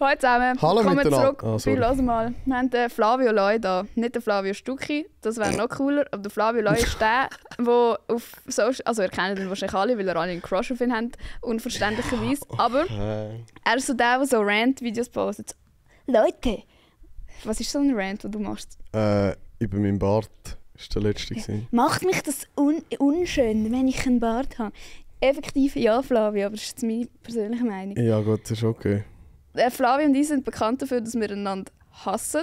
Hallo zusammen, Hallo kommen miteinander. zurück bei «Los mal». Wir haben den Flavio Loi da. Nicht den Flavio Stucki, das wäre noch cooler. Aber der Flavio Loi ist der auf Social... Also ihr kennt ihn wahrscheinlich alle, weil ihr alle einen Crush auf ihn habt, unverständlicherweise. Aber er ist so der so Rant-Videos postet. Leute! Was ist so ein Rant, den du machst? Über meinen Bart war der letzte. Macht mich das unschön, wenn ich einen Bart habe? Effektiv ja, Flavio, aber das ist jetzt meine persönliche Meinung. Ja gut, das ist okay. Flavio und ich sind bekannt dafür, dass wir einander hassen.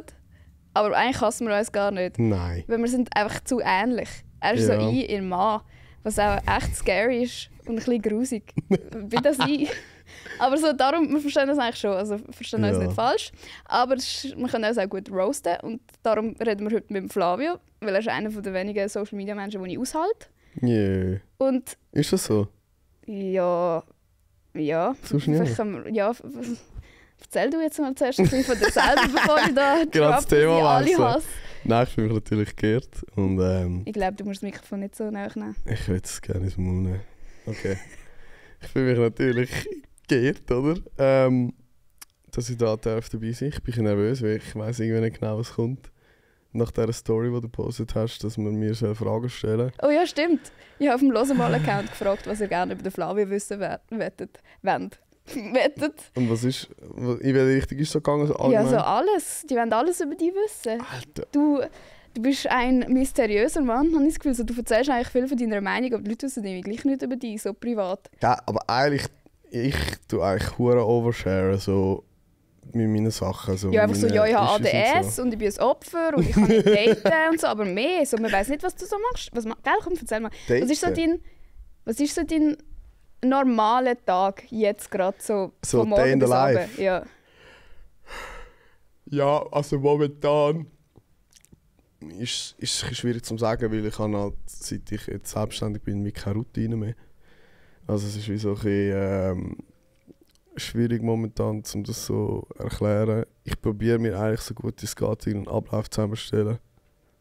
Aber eigentlich hassen wir uns gar nicht. Nein. Weil wir sind einfach zu ähnlich. Er ist so ich in Mann, was auch echt scary ist und ein bisschen grusig. Wie das ich. Aber so, darum, wir verstehen das eigentlich schon. Also wir verstehen uns nicht falsch. Aber wir können uns auch gut roasten. Und darum reden wir heute mit dem Flavio. Weil er ist einer der wenigen Social-Media-Menschen, die ich aushalte. Yeah. Und ist das so? ja. So schnell? Erzähl du jetzt mal zuerst ein bisschen von dir selber, bevor ich da das Thema alle hasse. Nein, ich bin mich natürlich geehrt. Und, ich glaube, du musst das Mikrofon nicht so nahe nehmen. Ich würde es gerne ins Maul nehmen. Okay. Ich bin mich natürlich geehrt, oder? Dass ich da dabei sein darf. Ich bin ein bisschen nervös, weil ich weiss irgendwie nicht genau, was kommt. Nach dieser Story, die du gepostet hast, dass man mir Fragen stellen soll. Oh ja, stimmt. Ich habe auf dem «Losemal»-Account gefragt, was ihr gerne über den Flavio wissen wollt. Und was ist, in welche Richtung ist es so gegangen? Also ja, so alles. Die wollen alles über dich wissen. Alter. Du bist ein mysteriöser Mann, habe ich das Gefühl. So, du erzählst eigentlich viel von deiner Meinung, aber die Leute wissen irgendwie gleich nicht über dich, so privat. Ja, aber eigentlich, ich tue eigentlich hure overshare, so mit meinen Sachen. So ja, einfach so, ja, ich habe ADS so. und ich bin ein Opfer und ich kann nicht daten und so, aber mehr. So, man weiss nicht, was du so machst. Gell, komm, erzähl mal. Was ist so dein normaler Tag jetzt gerade so von morgen bis abend? Ja. Ja, also momentan ist es schwierig zu sagen, weil ich habe halt, seit ich jetzt selbstständig bin, keine Routine mehr. Also es ist wie so ein bisschen, schwierig momentan, um das so zu erklären. Ich probiere mir eigentlich so gut es geht einen Ablauf zusammenzustellen.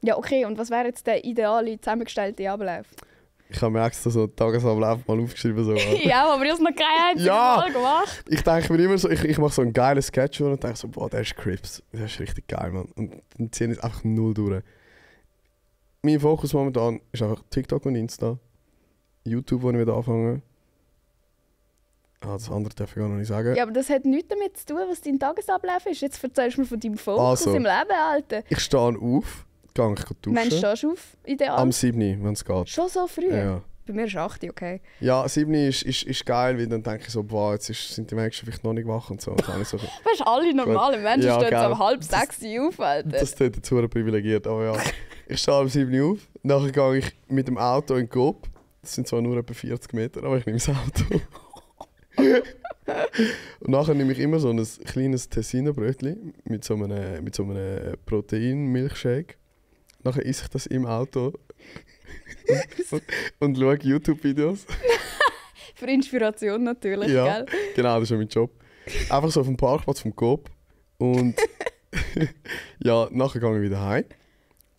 Ja, okay. Und was wäre jetzt der ideale zusammengestellte Ablauf? Ich habe mir extra so einen Tagesablauf mal aufgeschrieben. So. Ja, aber ich habe es noch kein einziges Mal gemacht. Ich denke mir immer so, ich mache so einen geilen Sketch und denke so, boah, der ist Crips. Der ist richtig geil, Mann. Und dann ziehe ich es einfach null durch. Mein Fokus momentan ist einfach TikTok und Insta. YouTube, wo ich wieder anfange. Das andere darf ich gar noch nicht sagen. Ja, aber das hat nichts damit zu tun, was dein Tagesablauf ist. Jetzt erzählst du mir von deinem Fokus im Leben, Alter. Ich stehe auf, gehe ich duschen. Wann stehst du auf, ideal? Am 7, wenn es geht. Schon so früh? Ja. Bei mir ist 8, okay. Ja, 7 ist geil, weil dann denke ich so, boah, jetzt sind die Menschen vielleicht noch nicht wach und so. Und dann so weißt du, alle normalen Menschen stehen um 5:30 auf, Alter. Das tut dazu privilegiert, aber ja. Ich stehe um 7 auf, nachher gehe ich mit dem Auto in Coop. Das sind zwar nur etwa 40 Meter, aber ich nehme das Auto. Und nachher nehme ich immer so ein kleines Tessiner-Brötchen mit so einem Protein-Milchshake. Nachher esse ich das im Auto und schaue YouTube-Videos. Für Inspiration natürlich, ja, gell? Genau, das ist ja mein Job. Einfach so auf dem Parkplatz vom Coop. Und ja, nachher gehe ich wieder heim.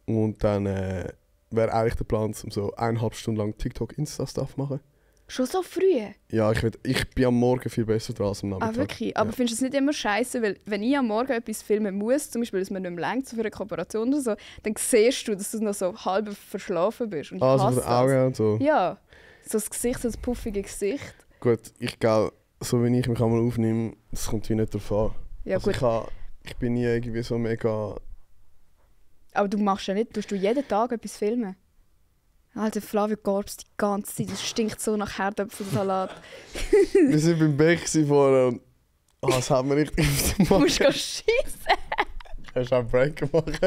Und dann wäre eigentlich der Plan, um so 1,5 Stunden lang TikTok-Insta-Stuff zu machen. Schon so früh? Ja, ich bin am Morgen viel besser dran als am Nachmittag. Ah, wirklich? Aber findest du es nicht immer scheiße, weil wenn ich am Morgen etwas filmen muss, zum Beispiel, dass man nicht mehr lenkt, so für eine Kooperation oder so, dann siehst du, dass du noch so halb verschlafen bist. Und ich also hasse für die Augen und so? Ja. So das Gesicht, so das puffige Gesicht. Gut, so wie ich mich einmal aufnehme, das kommt wie nicht drauf an. Ja, also gut. Ich bin nie irgendwie so mega... Aber du machst ja nicht, tust du jeden Tag etwas filmen? Alter, Flavio Gorbs die ganze Zeit, das stinkt so nach Herdöpfelsalat. Wir waren beim Beck vorher und das hat mir richtig gemacht. Du musst schiessen. Hast du auch einen Break gemacht?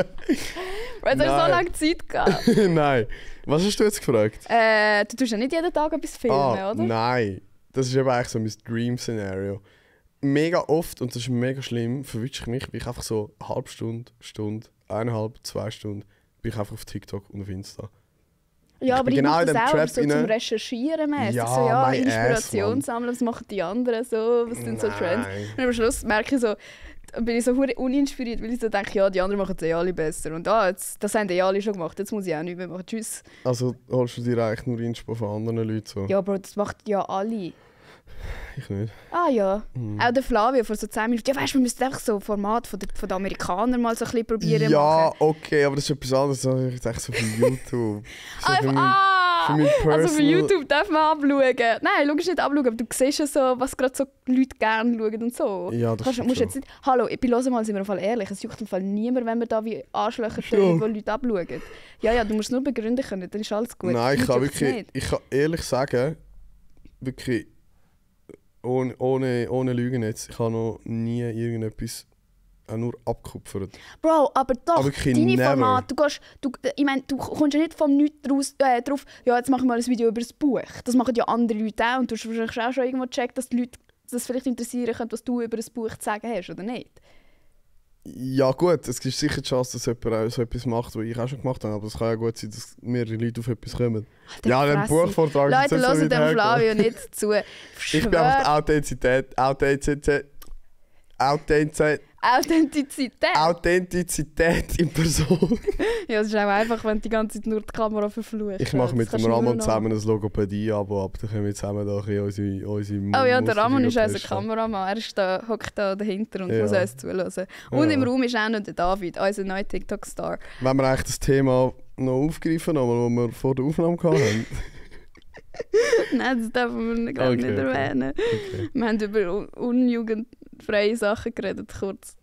Weil du so lange Zeit gehabt. Nein. Was hast du jetzt gefragt? Du tust ja nicht jeden Tag etwas filmen, oder? Nein. Das ist eben eigentlich so mein Dream-Szenario. Mega oft, und das ist mega schlimm, verwünsche ich mich, weil ich einfach so eine halbe Stunde, 1,5, 2 Stunden, bin ich einfach auf TikTok und auf Insta. Ja, aber ich mache das auch so zum Recherchieren mäßig. Ja, so, ja, Inspiration sammeln, was machen die anderen so, was sind so Trends. Und am Schluss merke ich so, bin ich so uninspiriert, weil ich so denke, ja, die anderen machen es alle besser. Und das haben die alle schon gemacht, jetzt muss ich auch nicht mehr machen. Tschüss. Also holst du dir eigentlich nur Inspo von anderen Leuten so? Ja, aber das macht ja alle. Ich nicht. Ah ja. Auch der Flavio vor so 10 Minuten. Ja, weißt du, wir müssen einfach so ein Format von den Amerikanern mal so ein bisschen probieren Ja, machen. okay, aber das ist etwas anderes. Ich dachte so für YouTube. So Also für YouTube darf man abschauen. Nein, logisch nicht abschauen, aber du siehst ja so, was gerade so Leute gerne schauen und so. Ja, das musst jetzt nicht. Hallo, bei «Hören mal» sind wir im Fall ehrlich. Es juckt im Fall niemand, wenn wir da wie Arschlöcher tönen, die Leute abschauen. Ja, du musst es nur begründen können, dann ist alles gut. Nein, ich kann ehrlich sagen, wirklich ohne Lügen jetzt, ich habe noch nie irgendetwas auch nur abgekupfert. Bro, aber doch, aber deine Formate, ich meine, du kommst ja nicht vom Nichts drauf, ja, jetzt machen wir mal ein Video über das Buch. Das machen ja andere Leute auch und du hast wahrscheinlich auch schon irgendwo gecheckt, dass die Leute das vielleicht interessieren können, was du über das Buch zu sagen hast, oder nicht? Ja gut, es gibt sicher die Chance, dass jemand auch so etwas macht, was ich auch schon gemacht habe, aber es kann ja gut sein, dass mehrere Leute auf etwas kommen. Ja, den Buchvortrag ist Leute, hören dem Flavio nicht zu. Ich bin einfach Authentizität in Person. Ja, es ist auch einfach, wenn du die ganze Zeit nur die Kamera verfluchst. Ich mache mit dem Ramon zusammen ein Logopädie-Abo ab, dann können wir zusammen da unsere Oh ja, der Ramon ist unser Kameramann, er hockt da dahinter und muss uns zuhören. Und im Raum ist auch noch der David, unser neuer TikTok-Star. Wenn wir eigentlich das Thema noch aufgreifen, das wir vor der Aufnahme hatten. Nein, das dürfen wir gerade nicht erwähnen. Okay. Wir haben über unjugendfreie Sachen geredet, kurz.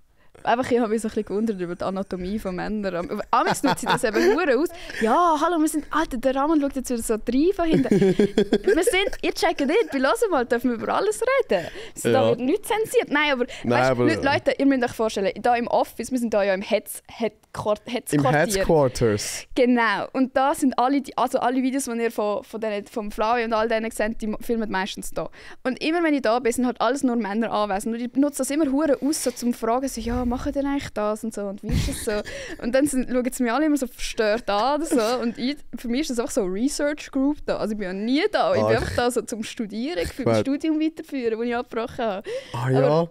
Einfach, ich habe mich so ein bisschen gewundert über die Anatomie von Männern. Amigs nutzt sie das eben hure aus. Ja, hallo, wir sind... Alter, der Ramon schaut jetzt wieder so rein von hinten. Ihr checkt nicht, bei «Hören mal» dürfen wir über alles reden. Da wird nichts zensiert. Nein, aber Leute, ihr müsst euch vorstellen, hier im Office, wir sind hier ja im Headquartier. Im Headquarters. Genau. Und da sind alle Videos, die ihr vom Flavio und all denen seht, die filmen meistens da. Und immer wenn ich da bin, sind halt alles nur Männer anwesend. Und ich benutze das immer hure aus, so zum fragen, so, ja, machen denn eigentlich das und so und wie ist das so? Und dann schauen sie mich alle immer so verstört an oder so. Und für mich ist das einfach so eine Research Group da. Also ich bin ja nie da. Ich bin einfach da so zum Studieren, für mein Studium weiterführen, das ich abgebrochen habe. Ah ja? Aber,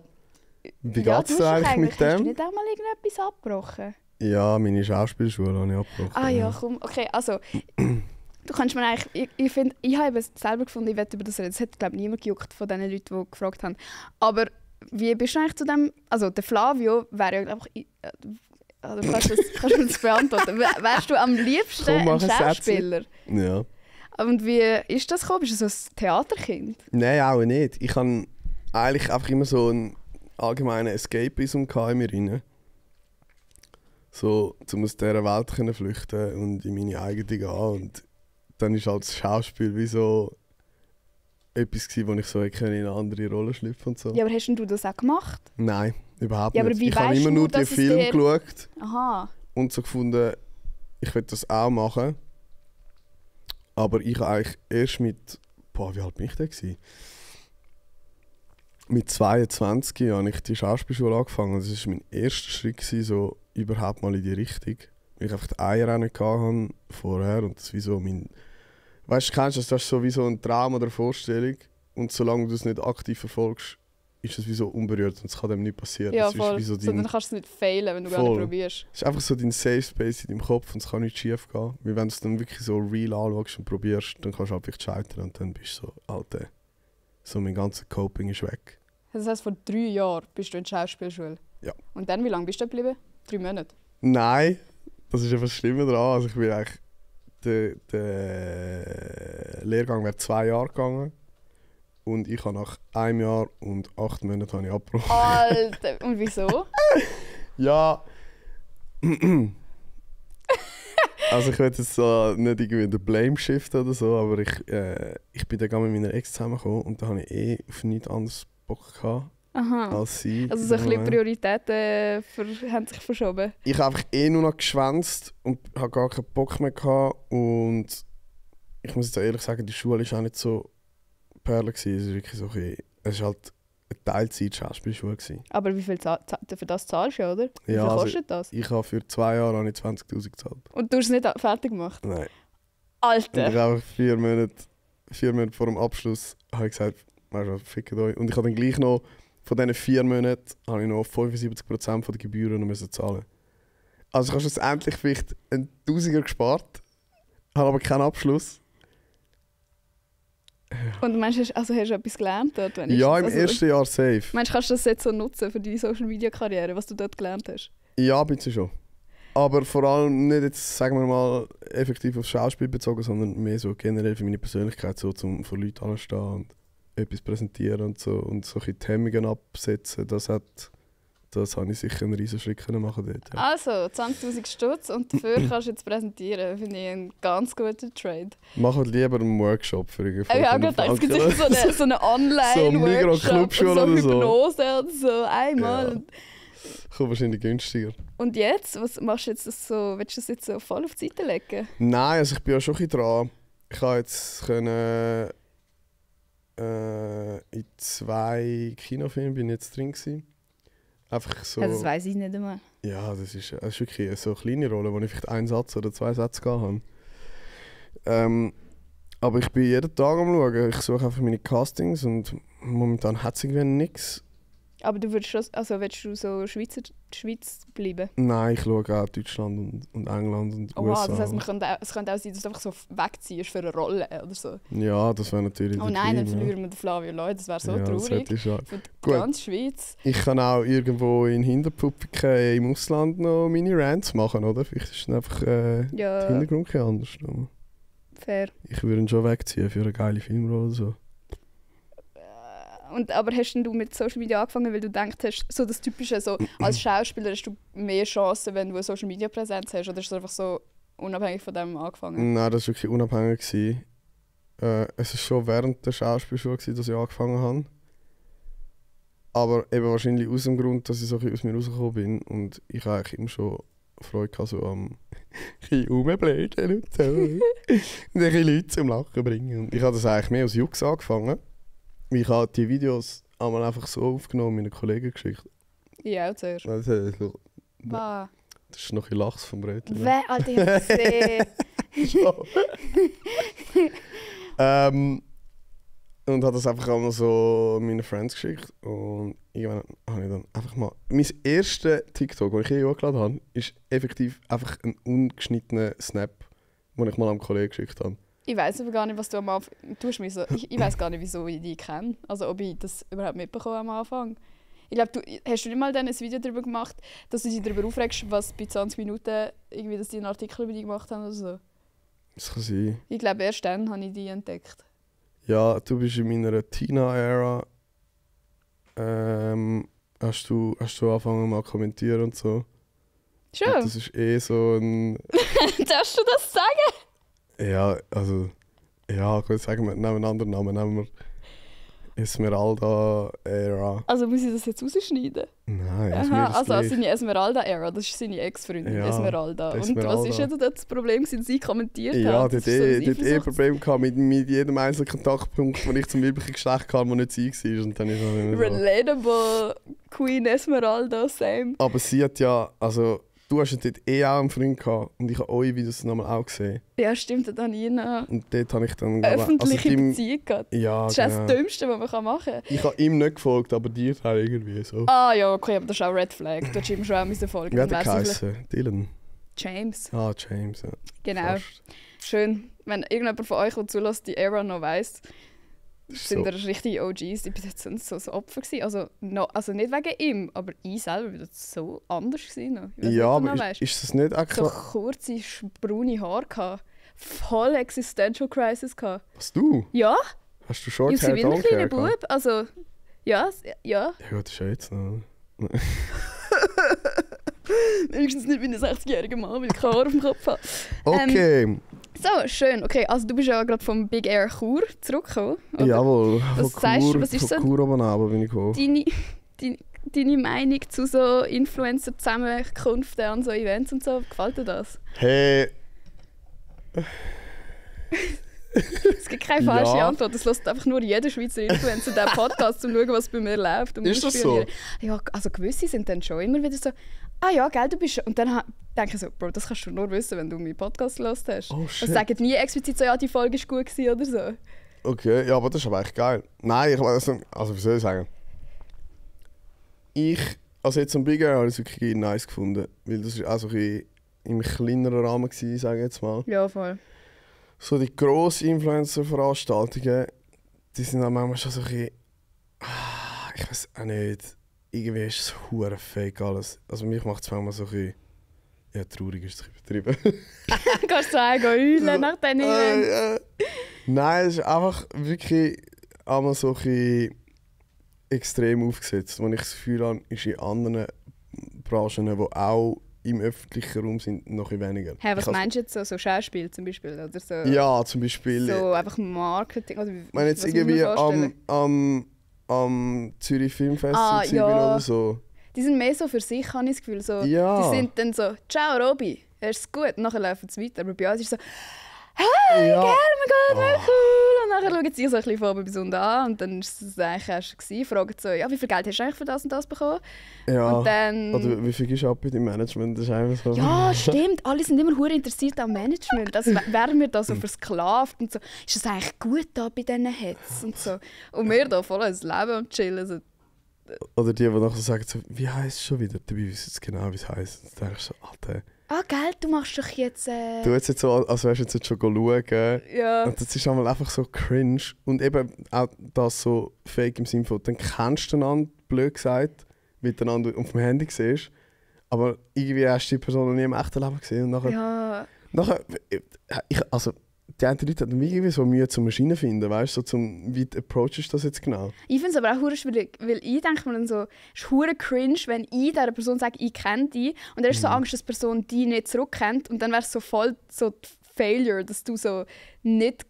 wie geht es dir eigentlich mit dem? Hast du nicht auch mal irgendetwas abgebrochen? Ja, meine Schauspielschule habe ich abgebrochen. Ah ja, komm. Okay, also... Du kannst mir eigentlich... Ich habe es selber gefunden, ich werde über das reden. Es hat, glaube ich, niemand gejuckt von den Leuten, die gefragt haben. Aber wie bist du eigentlich zu dem... Also der Flavio wäre ja einfach... Also kannst du mir das beantworten? Wärst du am liebsten ein Schauspieler? Ja. Und wie ist das gekommen? Bist du so ein Theaterkind? Nein, auch nicht. Ich hatte eigentlich einfach immer so einen allgemeinen Escapism in mir rein. So, um aus dieser Welt zu flüchten und in meine eigene gehen. Und dann war halt das Schauspiel wie so etwas, wo ich so in eine andere Rolle schlüpfen und so. Ja, aber hast du das auch gemacht? Nein, überhaupt ja, aber nicht. Wie ich habe immer nur die Filme geschaut und so gefunden, ich will das auch machen. Aber ich habe eigentlich erst mit... wie alt bin ich denn? Mit 22 habe ich die Schauspielschule angefangen. Das war mein erster Schritt, so überhaupt mal in die Richtung. Weil ich einfach die Eier auch nicht hatte vorher. Und das wie so mein... Weißt du, kennst du das? Das ist so wie so ein Traum oder eine Vorstellung. Und solange du es nicht aktiv verfolgst, ist es wie so unberührt und es kann dem nicht passieren. Ja, das voll. Ist wie so dann kannst du es nicht failen, wenn du gar nicht probierst. Es ist einfach so dein Safe Space in deinem Kopf und es kann nicht schief gehen. Weil wenn du es dann wirklich so real anschaust und probierst, dann kannst du einfach scheitern und dann bist du so, Alter, so mein ganzes Coping ist weg. Das heisst, vor 3 Jahren bist du in der Schauspielschule? Ja. Und dann, wie lange bist du geblieben? 3 Monate? Nein, das ist etwas Schlimmer dran. Also ich bin eigentlich... Der Lehrgang wäre 2 Jahre gegangen. Und ich habe nach 1 Jahr und 8 Monaten abgebrochen. Alter, und wieso? Ja. Also ich will jetzt nicht irgendwie den Blame Shift oder so, aber ich bin dann mit meiner Ex zusammengekommen und da habe ich auf nichts anderes Bock gehabt als sie. Also so ein bisschen Prioritäten haben sich verschoben. Ich habe einfach nur noch geschwänzt und habe gar keinen Bock mehr gehabt. Und ich muss jetzt ehrlich sagen, die Schule war auch nicht so Perle. Es ist wirklich so es war halt eine Teilzeit-Schauspielschule. Aber wie viel für das zahlst du, oder? Wie viel kostet das? Ich habe für 2 Jahre 20'000 gezahlt. Und du hast es nicht fertig gemacht? Nein. Alter! Und ich habe 4 Monate vor dem Abschluss habe ich gesagt, weißt du, fickt euch. Und ich habe dann gleich noch, von diesen 4 Monaten, habe ich noch 75% der Gebühren müssen zahlen. Also ich habe schlussendlich vielleicht einen 1000er gespart, habe aber keinen Abschluss. Und meinst du, hast du etwas gelernt dort? Ja, im ersten Jahr safe. Meinst du, kannst du das jetzt so nutzen für deine Social-Media-Karriere, was du dort gelernt hast? Ja, ein bisschen schon. Aber vor allem nicht jetzt, sagen wir mal, effektiv aufs Schauspiel bezogen, sondern mehr so generell für meine Persönlichkeit, so zum vor Leuten anstehen und etwas präsentieren und so ein die Hemmungen absetzen. Das habe ich sicher einen riesen Schritt machen dort. Ja. Also, 20'000 Stutz und dafür kannst du jetzt präsentieren. Finde ich einen ganz guten Trade. Mach lieber einen Workshop für irgendwie. Ich habe gedacht, es gibt sicher so eine Online-Workshop, so Hypnose oder so, einmal. Ja. Kommt wahrscheinlich günstiger. Und jetzt? Was machst du jetzt so? Willst du das jetzt so voll auf die Seite legen? Nein, also ich bin ja schon ein bisschen dran. Ich konnte jetzt in 2 Kinofilmen bin ich jetzt drin gewesen. Einfach so. Das weiss ich nicht einmal. Ja, das ist wirklich so eine kleine Rolle, wo ich vielleicht 1 Satz oder 2 Sätze gehabt habe. Aber ich bin jeden Tag am Schauen. Ich suche einfach meine Castings und momentan hat es irgendwie nichts. Aber du willst du so Schweiz bleiben? Nein, ich schaue auch Deutschland und England und USA. Wow, das heisst, es könnte auch sein, dass du einfach so wegziehst für eine Rolle oder so. Ja, das wäre natürlich Oh nein, dann verlieren wir den Flavio Lloyd, das wäre so traurig. Das für die ganze Schweiz. Ich kann auch irgendwo in Hinterpuppiken im Ausland noch meine Rants machen, oder? Vielleicht ist einfach der Hintergrund kein anders. Fair. Ich würde ihn schon wegziehen für eine geile Filmrolle oder so. Aber hast du mit Social Media angefangen, weil du gedacht hast, so das Typische, so, als Schauspieler hast du mehr Chancen, wenn du eine Social Media Präsenz hast? Oder ist es einfach so unabhängig von dem angefangen? Nein, das war wirklich unabhängig. Es war schon während der Schauspielschule, dass ich angefangen habe. Aber eben wahrscheinlich aus dem Grund, dass ich so ein bisschen aus mir rausgekommen bin. Und ich habe eigentlich immer schon Freude gehabt, so am rumbläden und so. Und ein bisschen Leute zum Lachen bringen. Und ich habe das eigentlich mehr als Jux angefangen. Ich habe die Videos einmal einfach so aufgenommen und meinen Kollegen geschickt. Ja, auch zuerst. Das ist noch ein Lachs vom Brötchen. Alter, ich habe gesehen. Und habe das einfach einmal so meinen Friends geschickt. Und irgendwann habe ich dann einfach mal... Mein erster TikTok, den ich je hochgeladen habe, ist effektiv einfach ein ungeschnittener Snap, den ich mal einem Kollegen geschickt habe. Ich weiss aber gar nicht, was du am Anfang... Ich weiss gar nicht, wieso ich dich kenne. Also ob ich das überhaupt mitbekomme am Anfang. Ich glaube, hast du nicht mal dann ein Video darüber gemacht, dass du dich darüber aufregst, was bei 20 Minuten irgendwie, dass die einen Artikel über dich gemacht haben oder so? Das kann sein. Ich glaube, erst dann habe ich die entdeckt. Ja, du bist in meiner Tina-Ära. Hast du angefangen mal kommentieren und so? Schon? Und das ist so ein... Darfst du das sagen? Ja, also... Ja, gut, sagen wir, nehmen einen anderen Namen. Nehmen wir Esmeralda-Ära. Also muss ich das jetzt rausschneiden? Nein, also seine Esmeralda-Ära, das ist seine Ex-Freundin, ja, Esmeralda. Und was war denn das Problem, dass sie kommentiert hat? Ja, dort ein Problem gehabt mit jedem einzelnen Kontaktpunkt, den ich zum weiblichen Geschlecht kam, der nicht sie war. Und dann ist so. Relatable Queen Esmeralda, same. Aber sie hat ja, also du hast ja dort auch einen Freund gehabt und ich habe eure Videos nochmal auch gesehen. Ja, stimmt, da habe ich noch und dort habe ich dann... öffentliche Beziehung gehabt. Ja, das ist das Dümmste, was man machen kann. Ich habe ihm nicht gefolgt, aber dir auch irgendwie so. Ah ja, okay, aber das ist auch Red Flag. Du hättest ihm schon auch folgen. Wie hat er geheißen? Dylan? James. Ah, James, ja. Genau. Fast. Schön, wenn irgendjemand von euch, der zulässt, die Ära noch weiss, sind wir richtige OGs. Ich war jetzt so ein Opfer gewesen. Also nicht wegen ihm, aber ich selber war das so anders gewesen. Ja, aber ist das nicht so kurze, braune Haare gehabt. Voll Existential Crisis gehabt. Was, du? Ja. Hast du schon gehört? Ja, wie ein kleiner Bub. Also, ja. Ja, das ist ja jetzt noch... Wenigstens nicht wie ein 60-jähriger Mann, weil ich keine Haare auf dem Kopf habe. Okay. So, schön. Okay, also du bist ja gerade vom Big Air Chur zurückgekommen. Oder? Jawohl, was ist von Chur oben runter bin ich gekommen. Deine Meinung zu so Influencer-Zusammenkünften an so Events und so, gefällt dir das? Hey... Es gibt keine falsche Antwort. Es lässt einfach nur jeder Schweizer Influencer diesen Podcast, um zu schauen, was bei mir läuft. Ist das so? Ja, also gewisse sind dann schon immer wieder so, ah ja, gell, du bist... Und dann denke ich so, Bro, das kannst du nur wissen, wenn du meinen Podcast gehört hast. Oh shit. Also sagen nie explizit so, ja, die Folge war gut gewesen oder so. Okay, ja, aber das ist aber echt geil. Nein, also wie soll ich sagen? Also jetzt am Big Air habe ich es wirklich nice gefunden, weil das war auch so ein im kleineren Rahmen gewesen, sage ich jetzt mal. Ja, voll. So die grossen Influencer-Veranstaltungen, die sind dann manchmal schon so ein bisschen, ich weiß auch nicht, irgendwie ist es hure fake alles. Also mich macht es manchmal so ein bisschen, ja, traurig ist es übertrieben. Kannst du sagen, heulen nach diesen Events? Nein, es ist einfach wirklich einmal so ein bisschen extrem aufgesetzt. Wenn ich das Gefühl habe, ist in anderen Branchen, die auch im öffentlichen Raum sind, noch ein weniger. Hey, was meinst du jetzt so Schauspiel zum Beispiel? Oder so, ja, zum Beispiel. So einfach Marketing. Oder ich meine jetzt irgendwie am Zürich Filmfestival oder so. Die sind mehr so für sich, habe ich das Gefühl. So, ja. Die sind dann so, «Ciao Robi, ist es gut?» Und nachher laufen sie weiter. Aber bei uns ist es so, «Hey, ja. Geil, oh mein Gott, cool!» Und nachher schauen sie sich so ein bisschen von oben bis unten an. Und dann war es eigentlich erst gewesen, fragen so, «Ja, wie viel Geld hast du eigentlich für das und das bekommen?» Ja, und dann, oder wie viel gibst du ab bei deinem Management? Das ist einfach so. Ja, stimmt. Alle sind immer hure interessiert am Management. Also werden wir da so versklavt und so. Ist es eigentlich gut da bei diesen Hits und so. Und wir da voll ins Leben und chillen. So. Oder die nachher sagen so, wie heisst es schon wieder? Dabei wissen jetzt genau, wie es heisst. Dann denke ich so, Alter. Gell, du machst doch jetzt... Du jetzt so, als wärst du jetzt schon schauen. Ja. Und das ist einmal einfach so cringe. Und eben auch das so fake im Sinne von, dann kennst du einander, blöd gesagt, weil du einander auf dem Handy siehst. Aber irgendwie hast du die Person noch nie im echten Leben gesehen. Und nachher, ja. Also, die einen Leute haben irgendwie so Mühe zum Maschinen finden, weißt du, so wie approachest du das jetzt genau? Ich finde es aber auch hure schwierig, weil ich denke mir dann so, es ist hure cringe, wenn ich dieser Person sage, ich kenne die, und dann ist so Angst, dass die Person die nicht zurückkennt, und dann wäre es so voll so die Failure, dass du so nicht,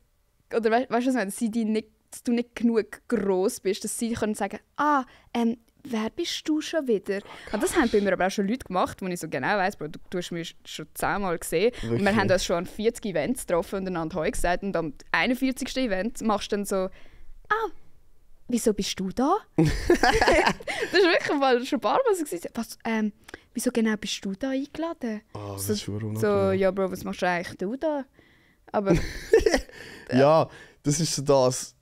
oder weißt du was ich meine, dass du nicht genug gross bist, dass sie können sagen, wer bist du schon wieder? Und das haben bei mir aber auch schon Leute gemacht, wo ich so genau weiss, du hast mich schon 10-mal gesehen. Wirklich? Und wir haben uns schon an 40 Events getroffen und einander «Hoi» gesagt. Und am 41. Event machst du dann so «Wieso bist du da?» Das ist wirklich mal schon ein paar Mal so gesagt. «Wieso genau bist du da eingeladen?» Das ist schon unangenehm. So «Ja, Bro, was machst du eigentlich du da?» Aber... ja, das ist so das...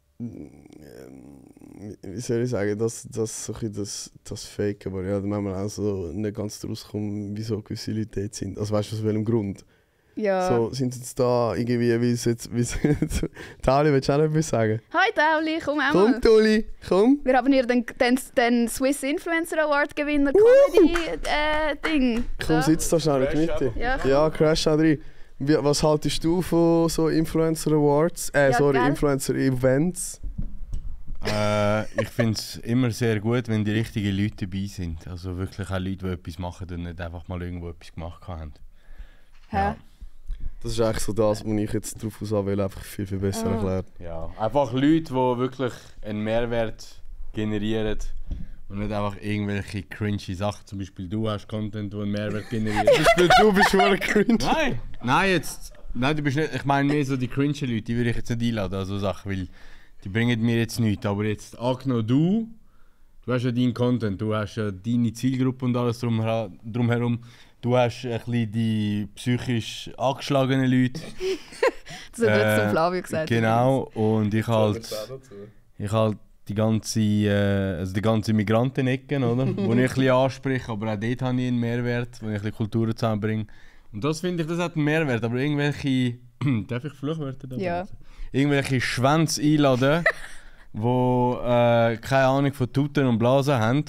Wie soll ich sagen, das Fake, aber ja, manchmal auch so nicht ganz rauskommen, wieso gewisse Leute dort sind. Also weißt du, aus welchem Grund? Ja. So, sind sie jetzt da irgendwie, wie es jetzt... Tauli, willst du auch noch etwas sagen? Hi Tauli, komm auch mal. Komm, Tauli, komm. Wir haben hier den Swiss Influencer Award Gewinner Comedy-Ding. Komm, sitz da schnell in der Mitte. Ja, crash da rein. Was haltest du von so Influencer Awards? Influencer Events? Ich finde es immer sehr gut, wenn die richtigen Leute dabei sind. Also wirklich auch Leute, die etwas machen und nicht einfach mal irgendwo etwas gemacht haben. Ja. Das ist eigentlich so das, was ich jetzt darauf aus will, einfach viel, viel besser erklären. Ja, einfach Leute, die wirklich einen Mehrwert generieren und nicht einfach irgendwelche cringy Sachen. Zum Beispiel du hast Content, der einen Mehrwert generiert. Du bist schon cringe. Nein, du bist nicht. Ich meine mehr so die cringe Leute, die würde ich jetzt nicht einladen, also Sachen, weil die bringen mir jetzt nichts. Aber jetzt angenommen du hast ja deinen Content, du hast ja deine Zielgruppe und alles drumherum. Du hast ein bisschen die psychisch angeschlagenen Leute. Das hat jetzt zum Flavio gesagt. Genau, und ich halt die ganze Migranten-Ecke, oder? Wo ich ein bisschen anspreche, aber auch dort habe ich einen Mehrwert, wo ich ein bisschen Kultur zusammenbringe. Und das finde ich, das hat einen Mehrwert, aber irgendwelche... Darf ich Fluchwörter da? Ja. Irgendwelche Schwänze einladen, die keine Ahnung von Tuten und Blasen haben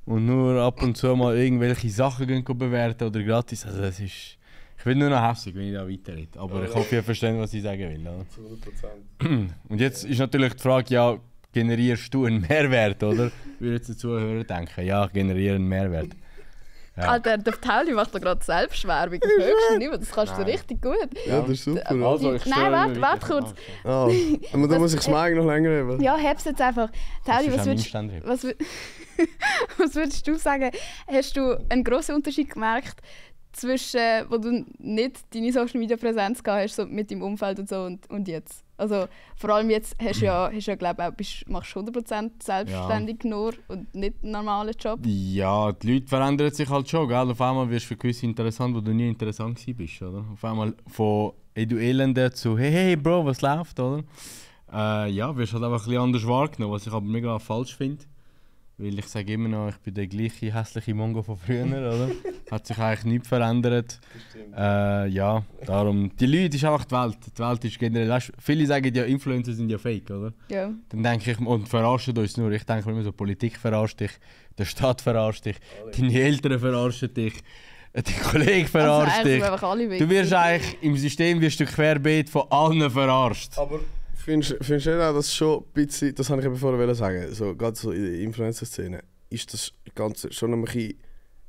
und nur ab und zu mal irgendwelche Sachen bewerten oder gratis. Also das ist... Ich bin nur noch hässlich, wenn ich da weiterrede. Aber ich hoffe, ihr versteht, was ich sagen will. Oder? 100%. Und jetzt ist natürlich die Frage, ja, generierst du einen Mehrwert, oder? Würde jetzt der Zuhörer denken, ja, ich generiere einen Mehrwert. Ja. Alter, der Tauli macht da gerade Selbstwerbung auf höchstem Niveau. Das kannst du richtig gut. Ja, das ist super. Also, nein, warte kurz. Aber da muss ich das Mic noch länger haben. Ja, hab's jetzt einfach. Tauli, was würdest du sagen? Hast du einen grossen Unterschied gemerkt zwischen, wo du nicht deine Social Media Präsenz gehabt hast, so mit deinem Umfeld und so und jetzt? Also vor allem jetzt hast du ja glaube auch, machst 100% selbstständig nur und nicht einen normalen Job. Ja, die Leute verändern sich halt schon, gell? Auf einmal wirst du für gewisse interessant, wo du nie interessant bist, oder? Auf einmal von «Hey du Elende» zu «Hey Bro, was läuft?» oder? Ja, wirst halt einfach ein bisschen anders wahrgenommen, was ich aber mega falsch finde. Weil ich sage immer noch, ich bin der gleiche hässliche Mongo von früher, oder? Hat sich eigentlich nichts verändert. Ja, darum. Die Leute ist einfach die Welt. Die Welt ist generell. Weißt, viele sagen ja, Influencer sind ja fake, oder? Ja. Dann denke ich, und verarschen uns nur. Ich denke immer so, Politik verarscht dich, der Staat verarscht dich, deine Eltern verarschen dich, dein Kollege verarscht dich. Du wirst eigentlich im System wirst du querbeet von allen verarscht. Aber findest du auch, dass schon ein bisschen, das habe ich eben vorher sagen, so, gerade so in der Influencer-Szene, ist das Ganze schon ein bisschen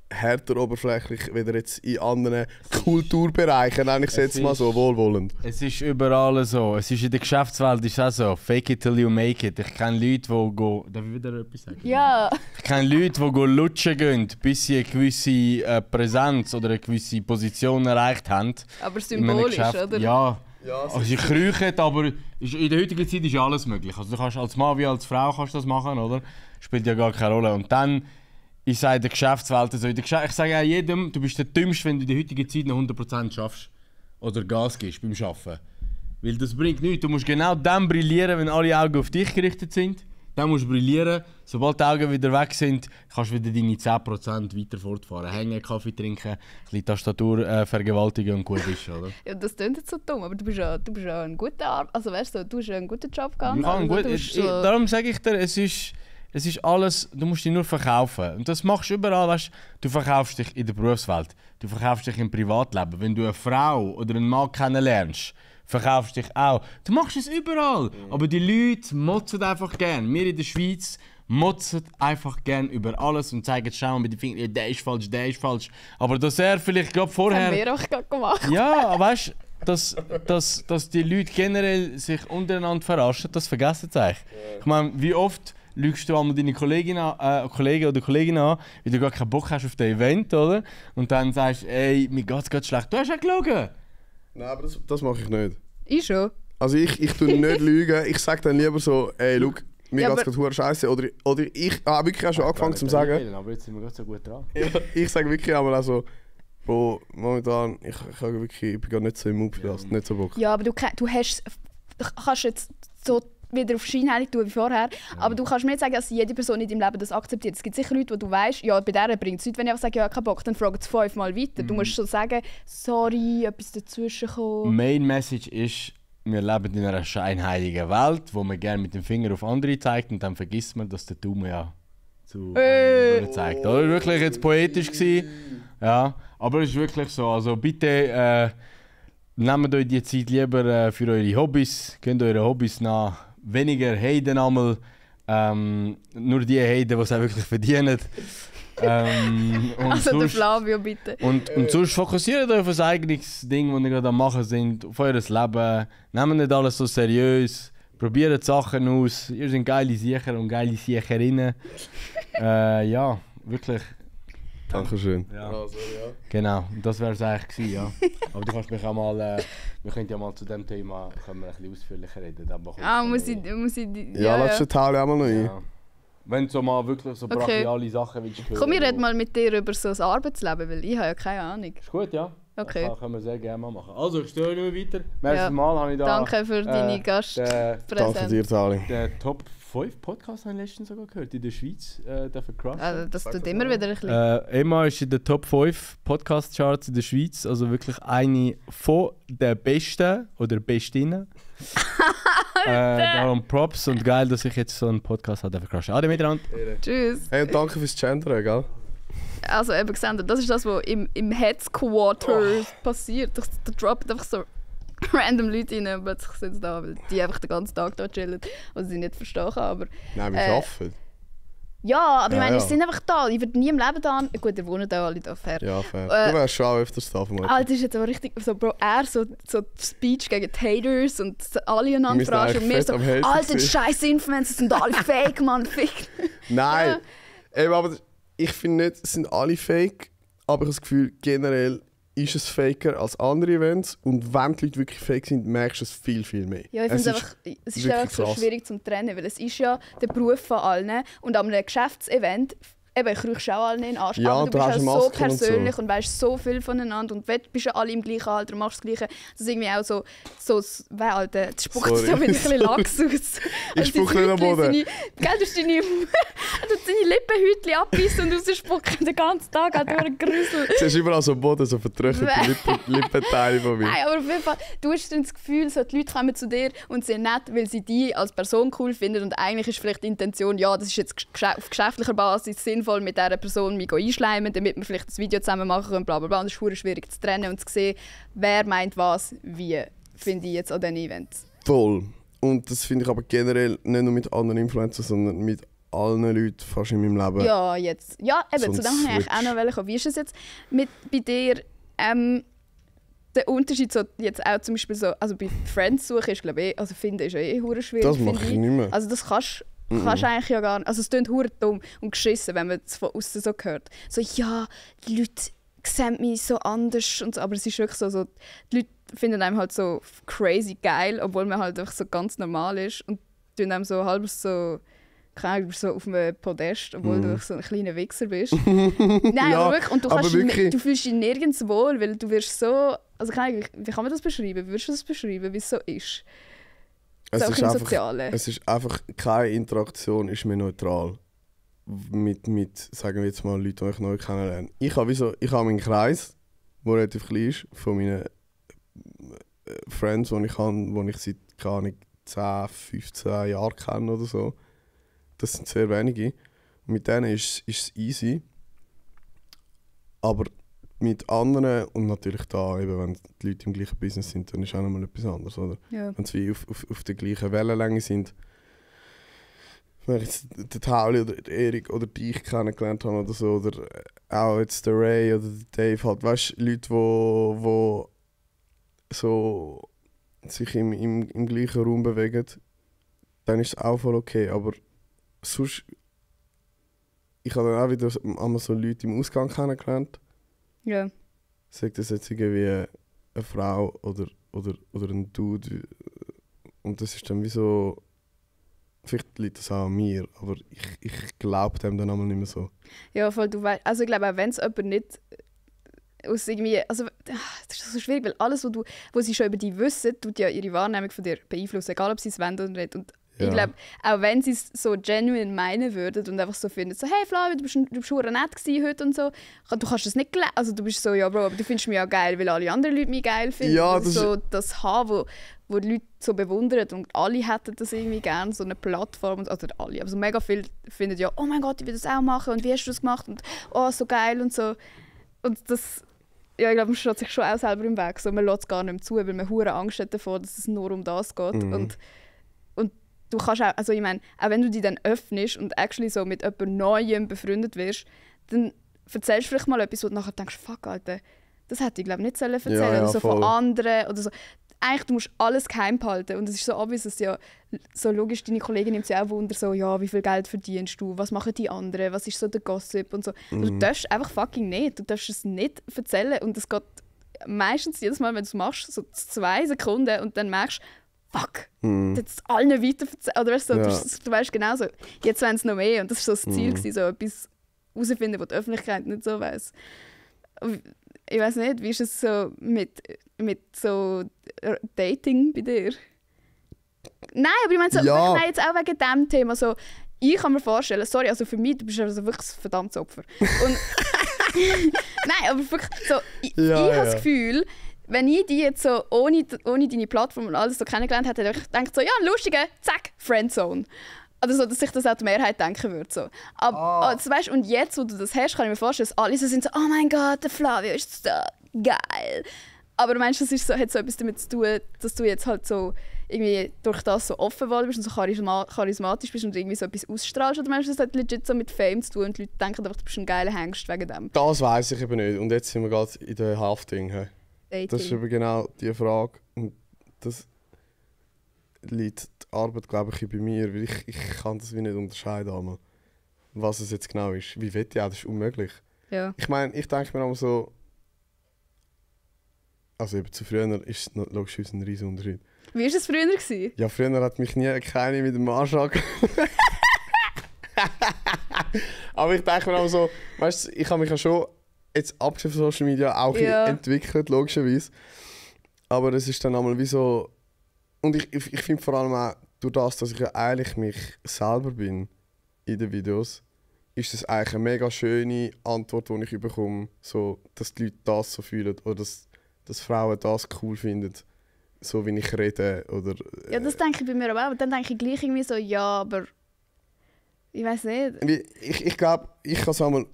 härter oberflächlich, wie jetzt in anderen Kulturbereichen, nenne ich es jetzt mal so, wohlwollend. Es ist überall so. Es ist in der Geschäftswelt ist auch so. Fake it till you make it. Ich kenne Leute, die gehen... Darf ich wieder etwas sagen? Ja. Ich kenne Leute, die lutschen gehen, bis sie eine gewisse Präsenz oder eine gewisse Position erreicht haben. Aber symbolisch, oder? Ja. Also sie kriechen, aber in der heutigen Zeit ist ja alles möglich. Also du kannst als Mann wie als Frau kannst das machen, oder? Spielt ja gar keine Rolle. Und dann... Ich sage in der Geschäftswelt so. Ich sage auch jedem, du bist der Dümmste, wenn du in der heutigen Zeit noch 100% schaffst. Oder Gas gibst beim Arbeiten. Weil das bringt nichts. Du musst genau dann brillieren, wenn alle Augen auf dich gerichtet sind. Dann musst du brillieren. Sobald die Augen wieder weg sind, kannst du wieder deine 10% weiter fortfahren. Hängen, Kaffee trinken, ein bisschen Tastatur vergewaltigen und gut ist, oder? Ja, das klingt jetzt so dumm, aber du bist ja ein guter also weißt du hast einen guten Job gehabt. Darum sage ich dir, es ist alles, du musst dich nur verkaufen. Und das machst du überall, weißt, du verkaufst dich in der Berufswelt, du verkaufst dich im Privatleben. Wenn du eine Frau oder einen Mann kennenlernst, verkaufst du dich auch. Du machst es überall. Aber die Leute motzen einfach gern. Wir in der Schweiz motzen einfach gern über alles und zeigen schon mit den Fingern, ja, der ist falsch, der ist falsch. Aber dass er vielleicht gerade vorher... Das haben wir auch gerade gemacht. Ja, weißt du, dass die Leute generell sich untereinander verarschen, das vergessen sie eigentlich. Ich meine, wie oft lügst du einmal deine Kollegen oder Kollegin an, weil du gar keinen Bock hast auf das Event, oder? Und dann sagst du, ey, mir geht's gerade schlecht. Du hast ja gelogen! Nein, aber das mache ich nicht. Ich schon. Also ich tue nicht lügen, ich sage dann lieber so, ey, schau, mir geht's gerade scheiße. Oder ich habe wirklich auch schon angefangen zu sagen... Aber jetzt sind wir gerade so gut dran. Ich sage wirklich einmal auch so, Bro, momentan, ich bin gar nicht so im Mut für das, nicht so Bock. Ja, aber du kannst jetzt so wieder auf scheinheilig tun wie vorher. Ja. Aber du kannst mir nicht sagen, dass jede Person in deinem Leben das akzeptiert. Es gibt sicher Leute, wo du weißt, ja, bei denen bringt es nichts. Wenn ich einfach sage, ja, keinen Bock, dann fragen sie 5-mal weiter. Du musst schon sagen, sorry, etwas dazwischen kommen. Main Message ist, wir leben in einer scheinheiligen Welt, wo man gerne mit dem Finger auf andere zeigt und dann vergisst man, dass der Daumen ja zu zeigt. Das war wirklich jetzt poetisch gewesen. Ja, aber es ist wirklich so. Also bitte nehmt euch die Zeit lieber für eure Hobbys. Geht eure Hobbys nach. Weniger Heiden einmal. Nur die Heiden, die es auch wirklich verdienen. Also der Flavio, bitte. Und sonst fokussiert euch auf ein eigenes Ding, das ihr gerade am machen seid, auf euer Leben. Nehmt nicht alles so seriös. Probiert Sachen aus. Ihr seid geile Siecher und geile Siecherinnen. Ja, wirklich. Dankeschön. Ja. Also, ja. Genau, das wäre es eigentlich gewesen, ja. Aber du kannst mich auch mal, wir können ja mal zu dem Thema können wir ein bisschen ausführlicher reden. Muss ich ja, lass den Tauli auch mal noch ein. Ja. Wenn du so mal wirklich so brachiale Sachen willst hören. Komm, wir reden mal mit dir über so ein Arbeitsleben, weil ich habe ja keine Ahnung. Ist gut, ja. Okay. Das können wir sehr gerne mal machen. Also, ich störe nicht mehr weiter. Nächstes Mal habe ich da... Danke für deine Gastpräsenz. Danke dir, Tauli. Der Top 5 Podcast habe ich letztens sogar gehört, in der Schweiz, der vercrushed. Also, das tut immer wieder ein bisschen. Emma ist in der Top 5 Podcast-Charts in der Schweiz, also wirklich eine von der besten oder bestinnen. Darum Props und geil, dass ich jetzt so einen Podcast habe vercrushed. Ade miteinander. Tschüss. Hey, und danke fürs Gendern, gell? Also eben gesehen, das ist das, was im Headquarter passiert. Da droppt einfach so random Leute rein und plötzlich sind sie da, weil die einfach den ganzen Tag da chillen, was ich nicht verstehen kann. Aber, nein, wir arbeiten. Ja, aber ich meine, sie sind einfach da. Ich würde nie im Leben da. Gut, ihr wohnt auch alle da, fair. Ja, fair. Du wärst schon auch öfters da. Das ist jetzt aber richtig so, Bro, so Speech gegen die Haters und alle einander verarschen. Und wir so, Alter, die scheiß Influencer sind alle fake, Mann, fick. Nein, eben, aber ich finde nicht, es sind alle fake, aber ich habe das Gefühl, generell ist es faker als andere Events und wenn die Leute wirklich fake sind, merkst du es viel, viel mehr. Ja, ich finde es ist einfach so schwierig zu trennen, weil es ist ja der Beruf von allen und an einem Geschäftsevent eben, ich rüchst auch alle in den Arsch, Ja, aber du bist hast auch so Masken und persönlich so. und weißt so viel voneinander und bist ja alle im gleichen Alter und machst das Gleiche. Das ist irgendwie auch so wer, Alter, das spuckt Sorry. so wieder ein bisschen Lax aus. Ich spucke nicht am Boden. Gell, du hast deine Lippenhäutchen abbeissen und rausspucken den ganzen Tag, hat einen Grüssel. Du hast überall so am Boden, so vertrocknete Lippenteile von mir. Nein, aber auf jeden Fall, du hast dann das Gefühl, so, die Leute kommen zu dir und sind nett, weil sie dich als Person cool finden und eigentlich ist vielleicht die Intention, ja, das ist jetzt auf geschäftlicher Basis sinnvoll, mit dieser Person mich einschleimen, damit wir vielleicht das Video zusammen machen können, bla bla bla. Und es ist verdammt schwierig zu trennen und zu sehen, wer meint was, wie, finde ich jetzt an diesen Events. Voll. Und das finde ich aber generell nicht nur mit anderen Influencern, sondern mit allen Leuten fast in meinem Leben. Ja, jetzt. Ja, eben, So ein zu dem wollte ich auch noch kommen. Wie ist es jetzt bei dir, der Unterschied so, jetzt auch zum Beispiel so, also bei Friends suchen ist, glaube ich, also finden ist ja verdammt schwierig, Das finde mache ich nicht mehr. Also das kannst eigentlich ja gar nicht. Also es klingt verdammt dumm und geschissen, wenn man es von außen so hört. So, ja, die Leute sehen mich so anders und so, aber es ist wirklich so, die Leute finden einem halt so crazy geil, obwohl man halt einfach so ganz normal ist und tun einem so halb so, keine Ahnung, du bist so auf einem Podest, obwohl du so ein kleiner Wichser bist. Nein, Ja, aber wirklich, und aber wirklich. du fühlst dich nirgends wohl, weil du wirst so, also keine Ahnung, wie kann man das beschreiben? Wie würdest du das beschreiben, wie es so ist? Es So ist, im einfach, Sozialen. es ist einfach, keine Interaktion ist mehr neutral. Mit, sagen wir jetzt mal, Leuten, die ich neu kennenlerne. Ich habe meinen Kreis, der relativ klein ist, von meinen Friends, die ich seit, keine Ahnung, 10, 15 Jahren kenne oder so. Das sind sehr wenige. Und mit denen ist es easy. Aber mit anderen, und natürlich da, eben, wenn die Leute im gleichen Business sind, dann ist auch nochmal etwas anderes, oder? Ja. Wenn sie wie auf der gleichen Wellenlänge sind. Wenn ich jetzt den Tauli oder den Erik oder dich kennengelernt habe oder so, oder auch jetzt der Ray oder der Dave, halt, weißt du, Leute, wo so sich im gleichen Raum bewegen, dann ist es auch voll okay, aber sonst, ich habe dann auch wieder einmal so Leute im Ausgang kennengelernt. Ja. Sagt das jetzt irgendwie eine Frau oder ein Dude. Und das ist dann wie so. Vielleicht liegt das auch an mir, aber ich glaube dem dann einmal nicht mehr so. Ja, voll, du weißt, also ich glaube auch wenn es jemand nicht aus irgendwie, also das ist so schwierig, weil alles, was sie schon über dich wissen, tut ja ihre Wahrnehmung von dir beeinflussen, egal ob sie es wollen oder nicht. Und Ja. ich glaube, auch wenn sie es so genuine meinen würden und einfach so finden, so «Hey Flavio, du bist verdammt nett gewesen heute» und so, du kannst das nicht also du bist so «Ja Bro, aber du findest mich ja geil, weil alle anderen Leute mich geil finden». Ja, das ist so das Haben, wo die Leute so bewundern und alle hätten das irgendwie gerne, so eine Plattform, also alle, aber so mega viele finden ja «Oh mein Gott, ich will das auch machen und wie hast du das gemacht?» und «Oh, so geil» und so. Und das, ja, ich glaube, man steht sich schon auch selber im Weg, so, man lässt es gar nicht mehr zu, weil man hure Angst hat davor, dass es nur um das geht. Und du kannst auch, also ich meine, auch wenn du dich dann öffnest und actually so mit jemandem Neuem befreundet wirst, dann erzählst du vielleicht mal etwas, wo du nachher denkst, fuck, Alter, das hätte ich glaube nicht erzählen sollen, Ja, oder so voll. von anderen oder so. Eigentlich, du musst alles geheim behalten und es ist so obvious, dass ja so logisch, deine Kollegin nimmt sich auch Wunder, so, ja, wie viel Geld verdienst du, was machen die anderen, was ist so der Gossip und so. Du darfst einfach fucking nicht, du darfst es nicht erzählen und es geht meistens jedes Mal, wenn du es machst, so 2 Sekunden und dann merkst fuck, jetzt allen weiter erzählen. Oder weißt du, so, du weißt genau so, jetzt wollen sie noch mehr. Und das war so das Ziel, gewesen, so etwas herauszufinden, was die Öffentlichkeit nicht so weiss. Ich weiss nicht, wie ist es so mit so Dating bei dir? Nein, aber ich meine so, Ja. ich meine jetzt auch wegen diesem Thema. So, ich kann mir vorstellen, sorry, also für mich, du bist also wirklich ein verdammtes Opfer. Und nein, aber wirklich so, ich habe das Gefühl, wenn ich die jetzt so ohne deine Plattform und alles so kennengelernt hätte, hätte ich gedacht so, ja, ein lustiger, zack, Friendzone. Oder so, dass sich das auch die Mehrheit denken würde. So. Aber also, weißt, und jetzt, wo du das hast, kann ich mir vorstellen, dass alle so sind so, oh mein Gott, der Flavio ist so geil. Aber du meinst, das ist so, hat so etwas damit zu tun, dass du jetzt halt so irgendwie durch das so offen bist und so charismatisch bist und irgendwie so etwas ausstrahlst? Oder meinst du, das hat legit so mit Fame zu tun und die Leute denken einfach, du bist ein geiler Hengst wegen dem? Das weiss ich eben nicht. Und jetzt sind wir gerade in der Hafting. Hey. Dating. Das ist eben genau die Frage. Und das liegt die Arbeit, glaube ich, bei mir. Weil ich kann das wie nicht unterscheiden, einmal, was es jetzt genau ist. Wie wett ja, das ist unmöglich. Ja. Ich meine, ich denke mir auch so. Also eben zu früher ist es logisch ein riesen Unterschied. Wie war das früher gewesen? Ja, früher hat mich nie keine mit dem Arsch angeschaut. Aber ich denke mir auch so, weißt du, ich habe mich ja schon jetzt abgesehen von Social Media auch entwickelt, logischerweise. Aber es ist dann einmal wie so. Und ich finde vor allem auch, durch das, dass ich ja eigentlich mich selber bin in den Videos, ist das eigentlich eine mega schöne Antwort, die ich bekomme, so, dass die Leute das so fühlen oder dass Frauen das cool finden, so wie ich rede. Oder, ja, das denke ich bei mir auch. Aber dann denke ich gleich irgendwie so, ja, aber ich weiß nicht. Ich glaube, ich kann es einmal ein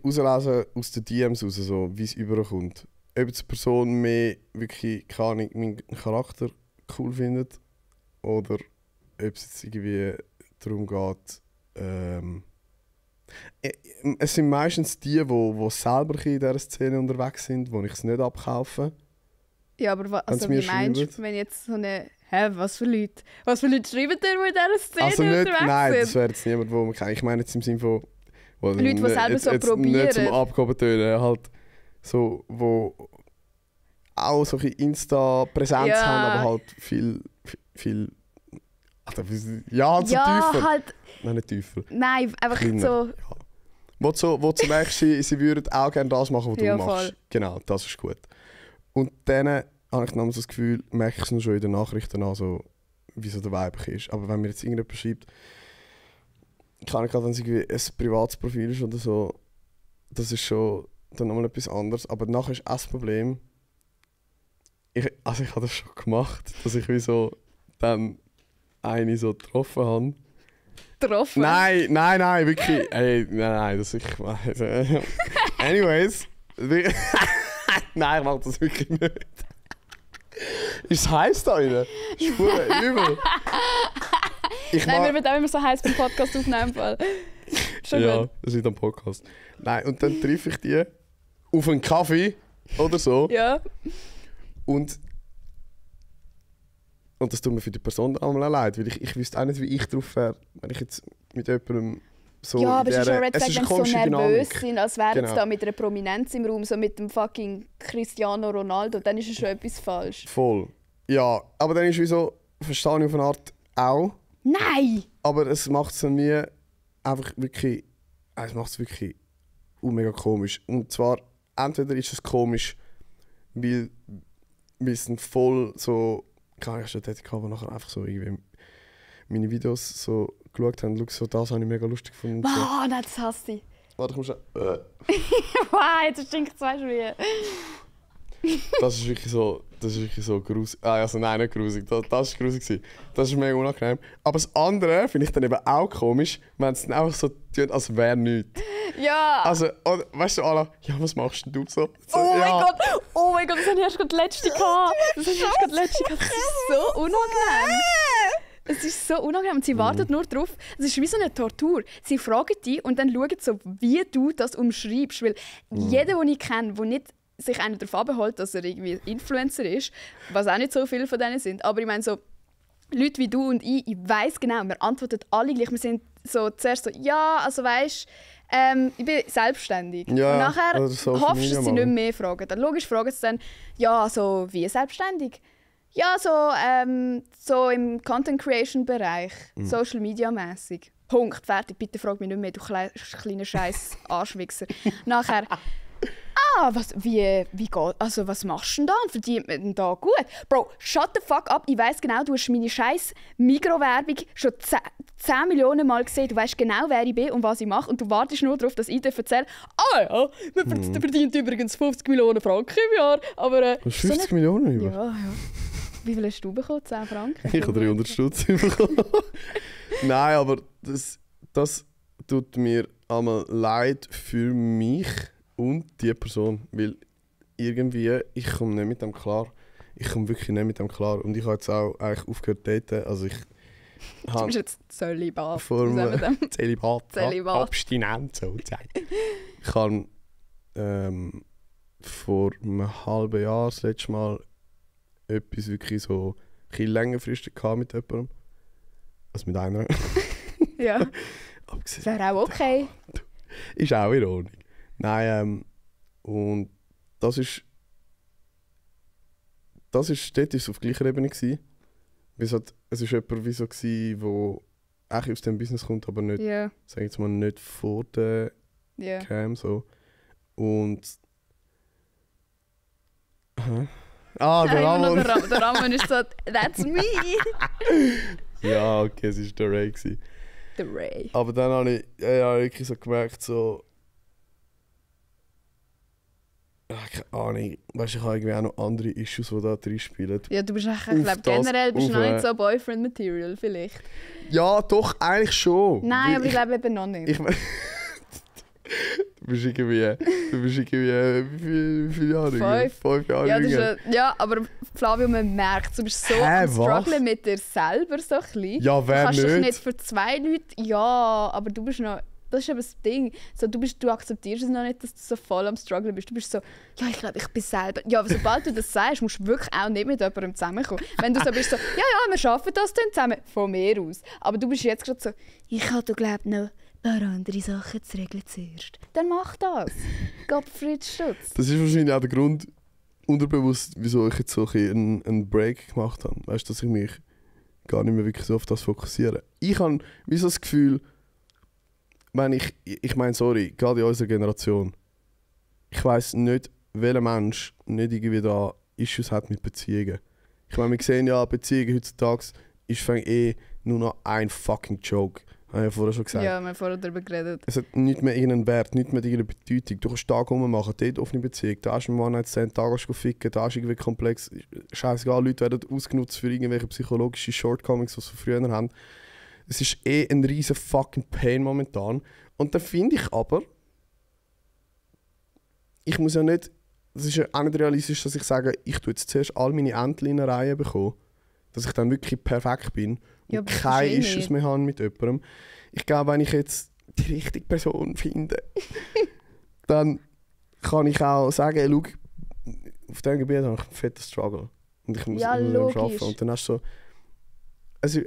bisschen rauslesen aus den DMs raus, so, wie es überkommt. Ob die Person mehr wirklich meinen Charakter cool findet oder ob es jetzt irgendwie darum geht. Es sind meistens die selber in dieser Szene unterwegs sind, wo ich es nicht abkaufe. Ja, aber also, wie meinst du, wenn jetzt so eine... was für Leute schreiben dir, die in dieser Szene also nicht, unterwegs nein, sind? das wäre jetzt niemand, wo man kennt. Ich meine jetzt im Sinne von... Leute, die selber so probieren. Nicht zum Abgabentönen, halt so, wo auch so ein bisschen Insta-Präsenz haben, aber halt viel... Ja, halt so tiefer. Halt... Nein, nicht tiefer. Nein, einfach kleiner. So... Wo du merkst, sie würden auch gerne das machen, was du machst. Voll. Genau, das ist gut. Und dann habe ich dann so das Gefühl, merke ich es nur schon in den Nachrichten an, so, wie so der Vibe ist. Aber wenn mir jetzt irgendjemand schreibt, kann ich gerade, wenn es irgendwie ein privates Profil ist oder so, das ist schon dann nochmal etwas anderes. Aber nachher ist auch das Problem, ich habe das schon gemacht, dass ich wie so dann eine so getroffen habe. Getroffen? Nein, wirklich. Hey, nein, das ich. Anyways. Nein, ich mach das wirklich nicht. Ist es heiß da rein? Ist übel. Nein, wir werden auch immer so heiß beim Podcast aufnehmen. Schon ja, gut. das ist am Podcast. Nein, und dann treffe ich die auf einen Kaffee oder so. Ja. Und das tut mir für die Person dann auch leid, weil ich wüsste auch nicht, wie ich drauf wäre, wenn ich jetzt mit jemandem so... Ja, aber es ist schon Red Flag, wenn sie so nervös Dynamik. sind, als wären sie Genau. da mit einer Prominenz im Raum, so mit dem fucking Cristiano Ronaldo, dann ist schon etwas falsch. Voll. Ja, aber dann ist wie so, verstehe ich auf eine Art auch, Nein! aber es macht es dann wie einfach wirklich... Es macht es wirklich mega komisch. Und zwar, entweder ist es komisch, weil es dann voll so... Kann ich schon dort gehabt, wo nachher einfach so irgendwie meine Videos so geschaut haben. So, das habe ich mega lustig gefunden. So. Wow, nein, das hasse ich. Warte, ich muss schon... Wow, jetzt stinkt es, weißt du wie. Das ist wirklich so grusig. Also nein, nicht grusig. Das ist grusig gewesen. Das ist mega unangenehm. Aber das andere finde ich dann eben auch komisch, wenn es dann einfach so tut, als wäre nichts. Ja! Also, oder, weißt du, Anna, ja, was machst denn du so? Oh ja. mein Gott, das hatte ich erst gerade letzte gehabt. Das ist so unangenehm. Es ist so unangenehm und sie wartet nur drauf. Es ist wie so eine Tortur. Sie fragen dich und dann schauen so, wie du das umschreibst. Weil jeder, den ich kenne, der nicht sich einer darauf abhält, dass er irgendwie Influencer ist, was auch nicht so viele von denen sind, aber ich meine so, Leute wie du und ich weiss genau, wir antworten alle gleich. Wir sind so zuerst so, ja, also weisst, ich bin selbstständig. Ja, und nachher oder Social hoffst du, Media dass sie mal. nicht mehr fragen. Dann logisch fragen sie dann, ja, so wie selbstständig? Ja, so im Content-Creation-Bereich, Social-Media-mäßig. Punkt, fertig. Bitte frag mich nicht mehr, du kleiner scheiß Arschwichser. Nachher, wie geht, also was machst du denn da und verdient man denn da gut? Bro, shut the fuck up, ich weiss genau, du hast meine scheiß Mikrowerbung schon 10 Millionen Mal gesehen, du weißt genau, wer ich bin und was ich mache und du wartest nur darauf, dass ich dir erzähle, ja, man verdient übrigens 50 Millionen Franken im Jahr, aber... 50 Millionen über? Ja. Wie viel hast du bekommen? 10 Franken? Ich habe 300 Stutz bekommen. Nein, aber das tut mir einmal leid für mich und die Person, weil irgendwie, ich komme nicht mit dem klar. Ich komme wirklich nicht mit dem klar. Und ich habe jetzt auch eigentlich aufgehört zu daten. Also ich Du bist jetzt Zölibat. Zölibat. Zölibat. Abstinent sozusagen. Ich habe vor einem halben Jahr das letzte Mal etwas wirklich so ein bisschen längerfristig gehabt mit jemandem. Also mit einer. Ja. Das wäre auch okay. Ist auch in Ordnung. Nein, und das ist dort ist es auf gleicher Ebene gewesen. Es war jemand wie so gewesen, wo eigentlich aus dem Business kommt, aber nicht, Ja. sag ich jetzt mal, nicht vor der Ja. Cam so. Und... Ah, der Ramon! Der Ramon ist so, that's me! Ja, okay, es war der Ray gewesen. Der Ray. Aber dann habe ich wirklich so gemerkt, so... Keine Ahnung, weißt du, ich habe irgendwie auch noch andere Issues, die da drin spielen. Ja, du bist eigentlich, ich glaube, generell bist du noch nicht so Boyfriend-Material, vielleicht. Ja, doch, eigentlich schon. Nein, aber ich glaube eben noch nicht. Ich mein, du bist irgendwie wie viele Jahre? 5. 5 Jahre Ja, das jünger. ist, ja, aber Flavio, man merkt, du bist so am Strugglen mit dir selber so ein bisschen. Ja, wer du kannst dich nicht? nicht für 2 Leute, ja, aber du bist noch, das ist eben das Ding. So, du akzeptierst es noch nicht, dass du so voll am Strugglen bist. Du bist so, ja, ich glaube, ich bin selber. Ja, aber sobald du das sagst, musst du wirklich auch nicht mit jemandem zusammenkommen. Wenn du so bist, so, ja, wir schaffen das dann zusammen, von mir aus. Aber du bist jetzt gerade so, ich habe, glaube noch ein paar andere Sachen zu regeln zuerst. Dann mach das. Gottfried Stutz. Das ist wahrscheinlich auch der Grund, unterbewusst, wieso ich jetzt so einen Break gemacht habe. Weißt du, dass ich mich gar nicht mehr wirklich so auf das fokussiere. Ich habe wie so das Gefühl, wenn ich meine, sorry, gerade in unserer Generation, ich weiss nicht, welcher Mensch nicht irgendwie da Issues hat mit Beziehungen. Ich meine, wir sehen ja, Beziehungen heutzutage ist nur noch ein fucking Joke. Habe ich ja vorher schon gesagt. Ja, wir haben vorher darüber geredet. Es hat nicht mehr irgendeinen Wert, nicht mehr irgendeine Bedeutung. Du kannst Tag rummachen, dort offene Beziehung, da hast du einen One-Night-Stand, da gehst du ficken, da ist irgendwie komplex. Scheißegal, Leute werden ausgenutzt für irgendwelche psychologische Shortcomings, die sie früher haben. Es ist ein riesen fucking Pain momentan. Und dann finde ich aber, ich muss ja nicht, das ist ja auch nicht realistisch, dass ich sage, ich tue jetzt zuerst all meine Entchen in eine Reihe bekommen, dass ich dann wirklich perfekt bin und Ja, keine Issues nicht. mehr habe mit jemandem. Ich glaube, wenn ich jetzt die richtige Person finde, dann kann ich auch sagen, hey, schau, auf diesem Gebiet habe ich einen fetten Struggle. Und ich muss Ja, immer logisch. arbeiten. Und dann hast du so... Also,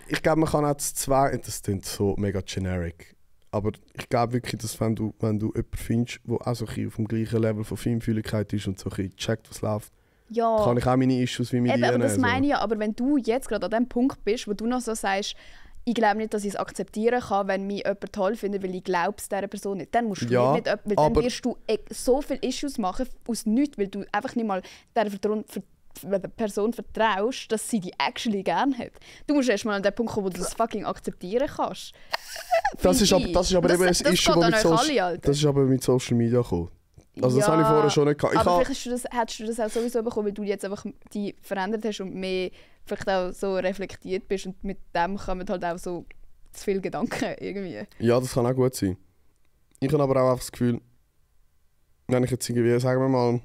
ich glaube, man kann auch zwei... Das klingt so mega generic. Aber ich glaube wirklich, dass wenn du jemanden findest, der auch so ein bisschen auf dem gleichen Level von Feinfühligkeit ist und so ein bisschen checkt, was läuft, Ja. kann ich auch meine Issues wie mit Eben, dir aber das nehmen, so. meine ich ja. Aber wenn du jetzt gerade an dem Punkt bist, wo du noch so sagst, ich glaube nicht, dass ich es akzeptieren kann, wenn mich jemand toll findet, weil ich glaube es dieser Person nicht. Dann musst du Ja, nicht, weil dann aber- wirst du so viele Issues machen aus nichts, weil du einfach nicht mal dieser Person vertraust, dass sie dich actually gerne hat. Du musst erst mal an den Punkt kommen, wo du das fucking akzeptieren kannst. Das ist Finde aber ich. eben ein das Issue, geht das an mit, euch alle, Alter. das ist aber mit Social Media gekommen. Also das Ja, habe ich vorher schon nicht gehabt. Aber vielleicht hättest du das auch sowieso bekommen, weil du jetzt einfach die verändert hast und mehr vielleicht auch so reflektiert bist und mit dem kommen halt auch so zu viele Gedanken irgendwie. Ja, das kann auch gut sein. Ich habe aber auch einfach das Gefühl, wenn ich jetzt irgendwie, sagen wir mal,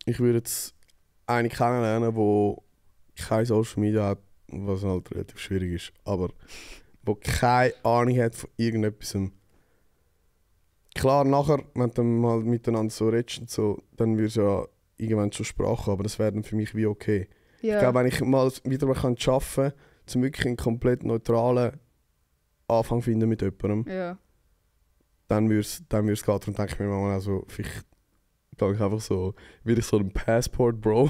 ich würde jetzt eine kennenlernen, die kein Social Media hat, was halt relativ schwierig ist, aber die keine Ahnung hat von irgendetwas. Klar, nachher, wenn du dann mal miteinander so redest und so, dann wirst du ja irgendwann schon Sprache, aber das wäre dann für mich wie okay. Ja. Ich glaube, wenn ich mal wieder mal arbeiten kann, um wirklich einen komplett neutralen Anfang finden mit jemandem, Ja. dann würde es gehen. Darum denke ich mir manchmal auch so, vielleicht gehe ich einfach so, werde ich so ein Passport-Bro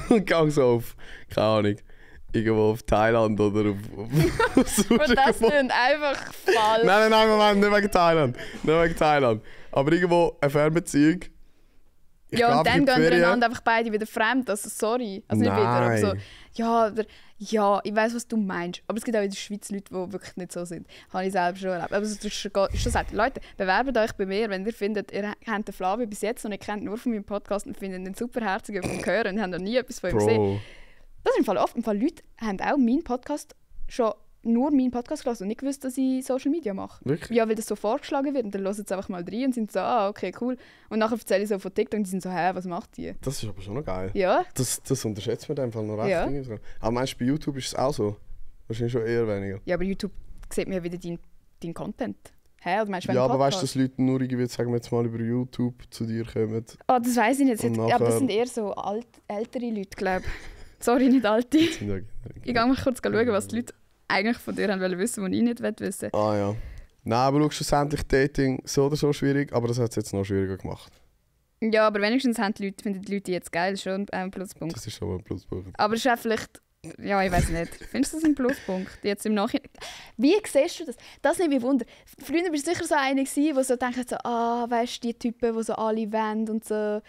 und gehe so auf, keine Ahnung, irgendwo auf Thailand oder auf Aber das klingt einfach falsch. Nein, Moment, nicht wegen Thailand. Nicht wegen Thailand. Aber irgendwo eine Fernbeziehung. Ich Ja, gehe und einfach in dann die gehen Ferien. einander einfach beide wieder fremd. Also, sorry. Also nicht wieder, aber so. Nein. Ja, ich weiß, was du meinst. Aber es gibt auch in der Schweiz Leute, die wirklich nicht so sind. Habe ich selber schon erlebt. Aber es ist schon sagt, Leute, bewerbt euch bei mir, wenn ihr findet, ihr kennt den Flavio bis jetzt und ihr kennt nur von meinem Podcast und findet ihn superherzig auf dem Hören und habt noch nie etwas von ihm gesehen. Bro. Das ist im Fall oft. Im Fall Leute haben auch meinen Podcast schon nur meinen Podcast gelassen und nicht gewusst, dass ich Social Media mache. Wirklich? Ja, weil das so vorgeschlagen wird und dann hören sie einfach mal rein und sind so, ah, okay, cool. Und nachher erzähle ich so von TikTok und die sind so, hä, was macht die? Das ist aber schon noch geil. Ja, Das unterschätzt man in dem Fall noch recht. Ja. irgendwie. Aber meinst du, bei YouTube ist es auch so? Wahrscheinlich schon eher weniger. ja, aber YouTube sieht mir ja wieder dein Content. Hä, oder meinst du, Ja, wegen aber weißt du, Podcast? dass Leute nur irgendwie, sagen wir jetzt mal, über YouTube zu dir kommen? Ah, das weiss ich nicht. Und Ja, aber das nachher- sind eher so ältere Leute, glaube ich. Sorry, nicht alte. Das sind ja Ich gehe mal kurz schauen, was die Leute eigentlich von dir haben wollen wissen, was ich nicht wissen will. Ah ja. Nein, aber schau, schlussendlich Dating so oder so schwierig, aber das hat es jetzt noch schwieriger gemacht. Ja, aber wenigstens finden die Leute jetzt geil, schon ein Pluspunkt. Das ist schon mal ein Pluspunkt. Aber es ist auch vielleicht Ja, ich weiß nicht. Findest du das ein Pluspunkt? Jetzt im Nachhinein. Wie siehst du das? Das nimmt mich Wunder. Früher warst du sicher so einer, der so denkt, so, weißt du, die Typen, die so alle wollen und so,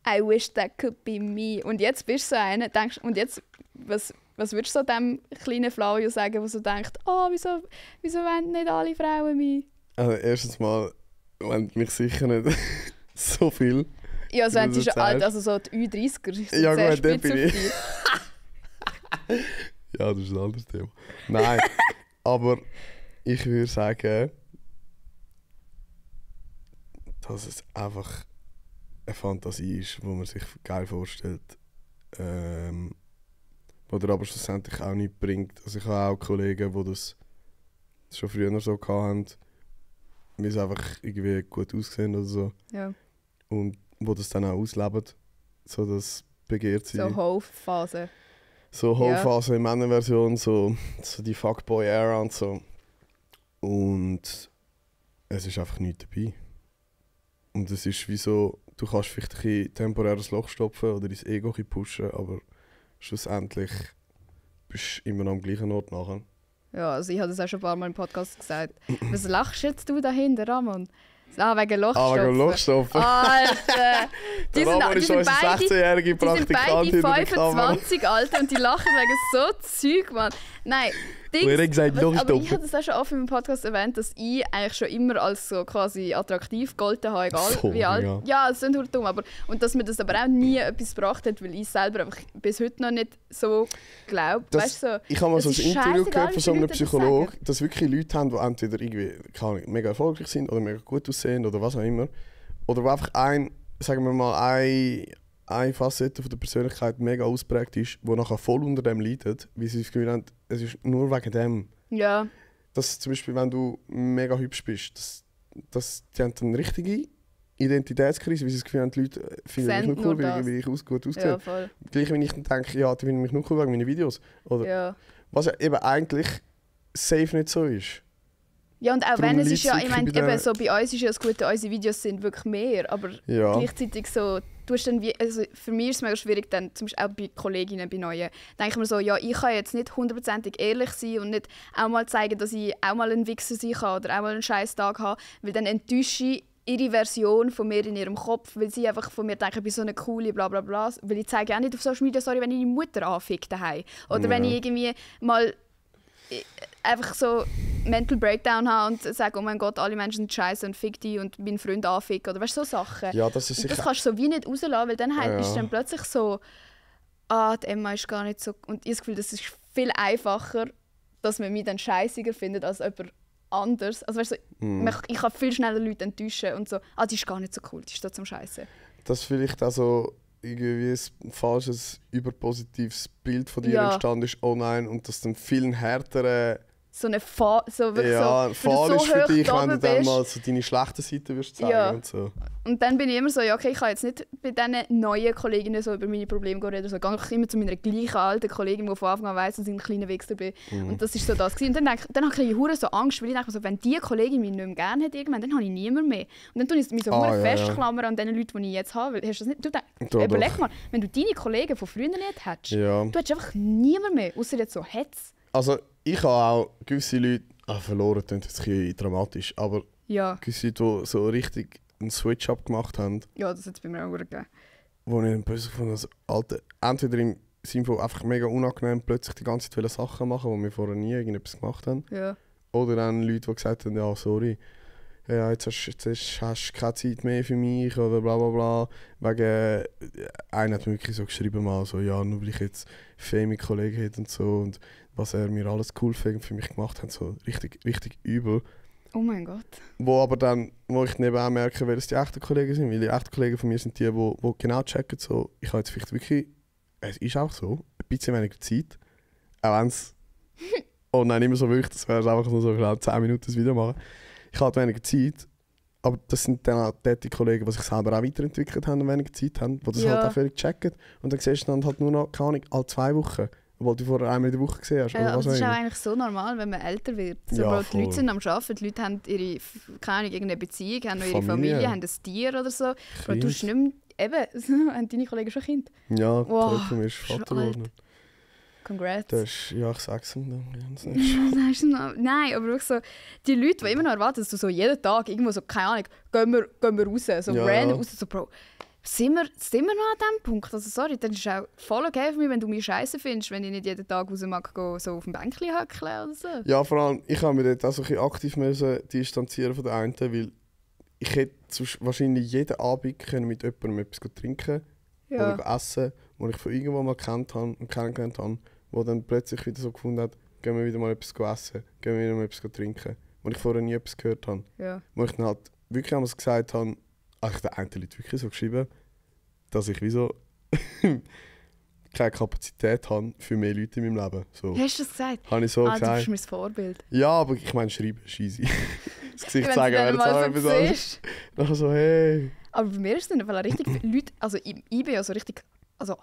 I wish that could be me. Und jetzt bist du so einer, denkst, und jetzt, was würdest du so dem kleinen Flavio sagen, der so denkt, wieso wollen nicht alle Frauen mich? Also erstens mal, wollen mich sicher nicht so viel. Ja, also wenn sie schon alt, also so die Ü30er, sind ja, sehr gut, dann spitz bin auf ich. dir. Ja, das ist ein anderes Thema. Nein, aber ich würde sagen, dass es einfach eine Fantasie ist, die man sich geil vorstellt, die dir aber schlussendlich auch nichts bringt. Also ich habe auch Kollegen, die das schon früher so hatten, weil sie einfach irgendwie gut aussehen oder so. Ja. Und wo das dann auch ausleben, so das begehrt sie. So Hof-Phase. So Hochphase in Männerversion, so die Fuckboy-Era und so. Und es ist einfach nichts dabei. Und es ist wie so, du kannst vielleicht ein temporäres Loch stopfen oder dein Ego ein pushen, aber schlussendlich bist du immer noch am gleichen Ort nachher. Ja, also ich habe das auch schon ein paar Mal im Podcast gesagt. Was lachst jetzt du dahinter, Ramon? Wegen Lochstopfen. Wegen Lochstopfen. Alter! Der Ramon ist unser 16-jährige Praktikant die sind beide hinter der Kamera. 25, Alter, und die lachen wegen so Zeug, Mann. Nein, gesagt, aber ich habe das auch schon oft in meinem Podcast erwähnt, dass ich eigentlich schon immer als so quasi attraktiv gegolten habe, egal so, wie alt. Ja, ja, das ist nicht dumm, aber und dass mir das aber auch nie etwas gebracht hat, weil ich selber einfach bis heute noch nicht so glaube. Weißt du, so, ich habe mal so ein Interview gehört von so einem Psychologen, das dass wirklich Leute haben, die entweder irgendwie mega erfolgreich sind oder mega gut aussehen oder was auch immer. Oder wo einfach sagen wir mal, eine Facette von der Persönlichkeit mega ausprägt ist, die nachher voll unter dem leidet, weil sie das Gefühl haben, es ist nur wegen dem. Ja. Dass zum Beispiel, wenn du mega hübsch bist, die haben eine richtige Identitätskrise, weil sie das Gefühl haben, die Leute finden mich nur cool, weil ich gut aussehe. Ja, voll. Gleich wenn ich dann denke, ja, die finden mich nur cool wegen meinen Videos. Oder Ja. was ja eben eigentlich safe nicht so ist. Ja, und auch Darum wenn es ist ja, ich meine, bei eben so bei uns ist ja das Gute, unsere Videos sind wirklich mehr, aber Ja. gleichzeitig so, du hast dann wie, also für mich ist es mega schwierig, dann zum Beispiel auch bei Kolleginnen, bei Neuen, denke ich mir so, ja, ich kann jetzt nicht 100% ehrlich sein und nicht auch mal zeigen, dass ich auch mal ein Wichser sein kann oder auch mal einen scheiß Tag habe, weil dann enttäusche ich ihre Version von mir in ihrem Kopf, weil sie einfach von mir denken, ich bin so eine coole bla bla bla, weil ich zeige auch nicht auf Social Media, sorry, wenn ich die Mutter anficke daheim oder wenn ich irgendwie mal einfach so Mental Breakdown habe und sage, oh mein Gott, alle Menschen sind scheiße und fick die und meinen Freund anficken oder weißt du, so Sachen. Ja, das ist sicher. Das kannst du so wie nicht rauslassen, weil dann ist dann plötzlich so, die Emma ist gar nicht so, und ich habe das Gefühl, das ist viel einfacher, dass man mich dann scheißiger findet als jemand anders. Also weißt du, ich kann viel schneller Leute enttäuschen und so, die ist gar nicht so cool, die ist da zum Scheiße. Das ist vielleicht also irgendwie ein falsches, überpositives Bild von dir entstanden ist online und dass dann viel härtere so eine Fall ist für dich, wenn du dann mal so deine schlechten Seiten wirst zeigen und so. Und dann bin ich immer so, ja okay, ich kann jetzt nicht bei diesen neuen Kolleginnen so über meine Probleme reden, so gehe ich immer zu meiner gleichen alten Kollegin, die von Anfang an weiss, dass ich ein kleiner Wichser bin. Und das ist so das gewesen. Und dann habe ich hure so Angst, weil ich denke so, wenn diese Kollegin mich nicht mehr gerne hat, irgendwann, dann habe ich niemand mehr. Und dann tue ich mich so festklammern an den Leuten, die ich jetzt habe. Hast du das nicht? Überleg mal, wenn du deine Kollegen von früher nicht hättest, du hättest einfach niemand mehr, außer jetzt so Hetz. Also ich habe auch gewisse Leute, verloren klingt jetzt ein bisschen dramatisch, aber gewisse Leute, die so richtig einen Switch-Up gemacht haben. Ja, das hat es bei mir auch gegeben. Wo ich dann plötzlich von das Alte, entweder im Sinne von einfach mega unangenehm plötzlich die ganze Zeit Sachen machen, die wir vorher nie irgendetwas gemacht haben. Ja. Oder dann Leute, die gesagt haben, ja sorry, ja, jetzt hast du keine Zeit mehr für mich oder bla bla bla. Wegen, einer hat mir wirklich so geschrieben mal so, ja, nur weil ich jetzt fähige Kollegen hätte und so und was er mir alles cool für mich gemacht hat, so richtig, richtig übel. Oh mein Gott. Wo ich dann eben auch merke, wer es die echten Kollegen sind, weil die echten Kollegen von mir sind die genau checken, so, ich habe jetzt vielleicht wirklich, es ist auch so, ein bisschen weniger Zeit, auch wenn es, oh nein, nicht mehr so wirklich, das wäre einfach nur so schnell 10 Minuten das Video machen. Ich habe weniger Zeit, aber das sind dann auch die Kollegen, die sich selber auch weiterentwickelt haben und weniger Zeit haben, die das halt auch völlig checken. Und dann siehst du dann halt nur noch, keine Ahnung, alle 2 Wochen, obwohl du vorher einmal in der Woche gesehen hast. Das ist auch eigentlich so normal, wenn man älter wird. Sobald die Leute sind am Arbeiten, die Leute haben ihre, keine Ahnung, irgendeine Beziehung, haben noch ihre Familie, haben ein Tier oder so. Aber du hast nicht mehr, eben, haben deine Kollegen schon Kind? Ja, der von mir ist Vater geworden. Congrats. Ja, ich sag's ihm dann. Nein, aber wirklich so, die Leute, die immer noch erwarten, dass du so jeden Tag irgendwo so, keine Ahnung, gehen wir raus, so random raus, so Bro. Sind wir noch an diesem Punkt? Also sorry, dann ist es auch voll okay für mich, wenn du mich scheiße findest, wenn ich nicht jeden Tag raus mag, so auf dem Bänkchen hackeln oder so. Ja, vor allem, ich habe mich dort auch so ein bisschen aktiv distanzieren von der einen, weil ich hätte wahrscheinlich jeden Abend können mit jemandem etwas trinken oder essen, wo ich von irgendwo mal kennt habe und kennengelernt habe, wo dann plötzlich wieder so gefunden hat, gehen wir wieder mal etwas essen, gehen wir wieder mal etwas trinken, wo ich vorher nie etwas gehört habe. Ja. Wo ich dann halt wirklich einmal gesagt habe, ich der eine Leute wirklich so geschrieben, dass ich wieso keine Kapazität habe für mehr Leute in meinem Leben. So. Hast du das gesagt? Habe ich so gesagt. Du bist mein Vorbild. Ja, aber ich meine, schreiben ist easy. Das Gesicht zeigen wäre jetzt auch etwas anderes. Nachher so, hey. Aber bei mir ist es dann richtig viele Leute, also ich bin ja so richtig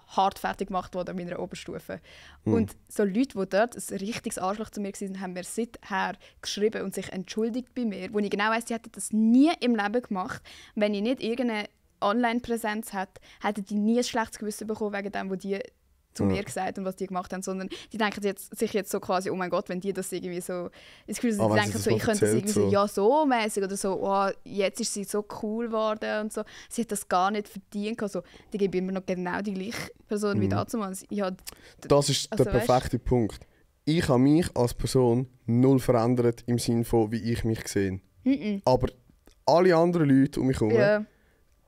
hart fertig gemacht worden in meiner Oberstufe. Und so Leute, die dort ein richtiges Arschloch zu mir waren, haben mir seither geschrieben und sich entschuldigt bei mir, wo ich genau weiss, sie hätten das nie im Leben gemacht, wenn ich nicht irgendeine Online-Präsenz hätte, hätten die nie ein schlechtes Gewissen bekommen wegen dem, was die zu mir gesagt und was die gemacht haben, sondern die denken sich jetzt so quasi, oh mein Gott, wenn die das irgendwie so, das Gefühl, sie denken so, ich könnte das irgendwie so, ja, so mäßig oder so, oh, jetzt ist sie so cool geworden und so, sie hat das gar nicht verdient, also die gebe immer noch genau die gleiche Person wie damals. Das ist der perfekte Punkt. Ich habe mich als Person null verändert im Sinne von, wie ich mich sehe. Aber alle anderen Leute um mich herum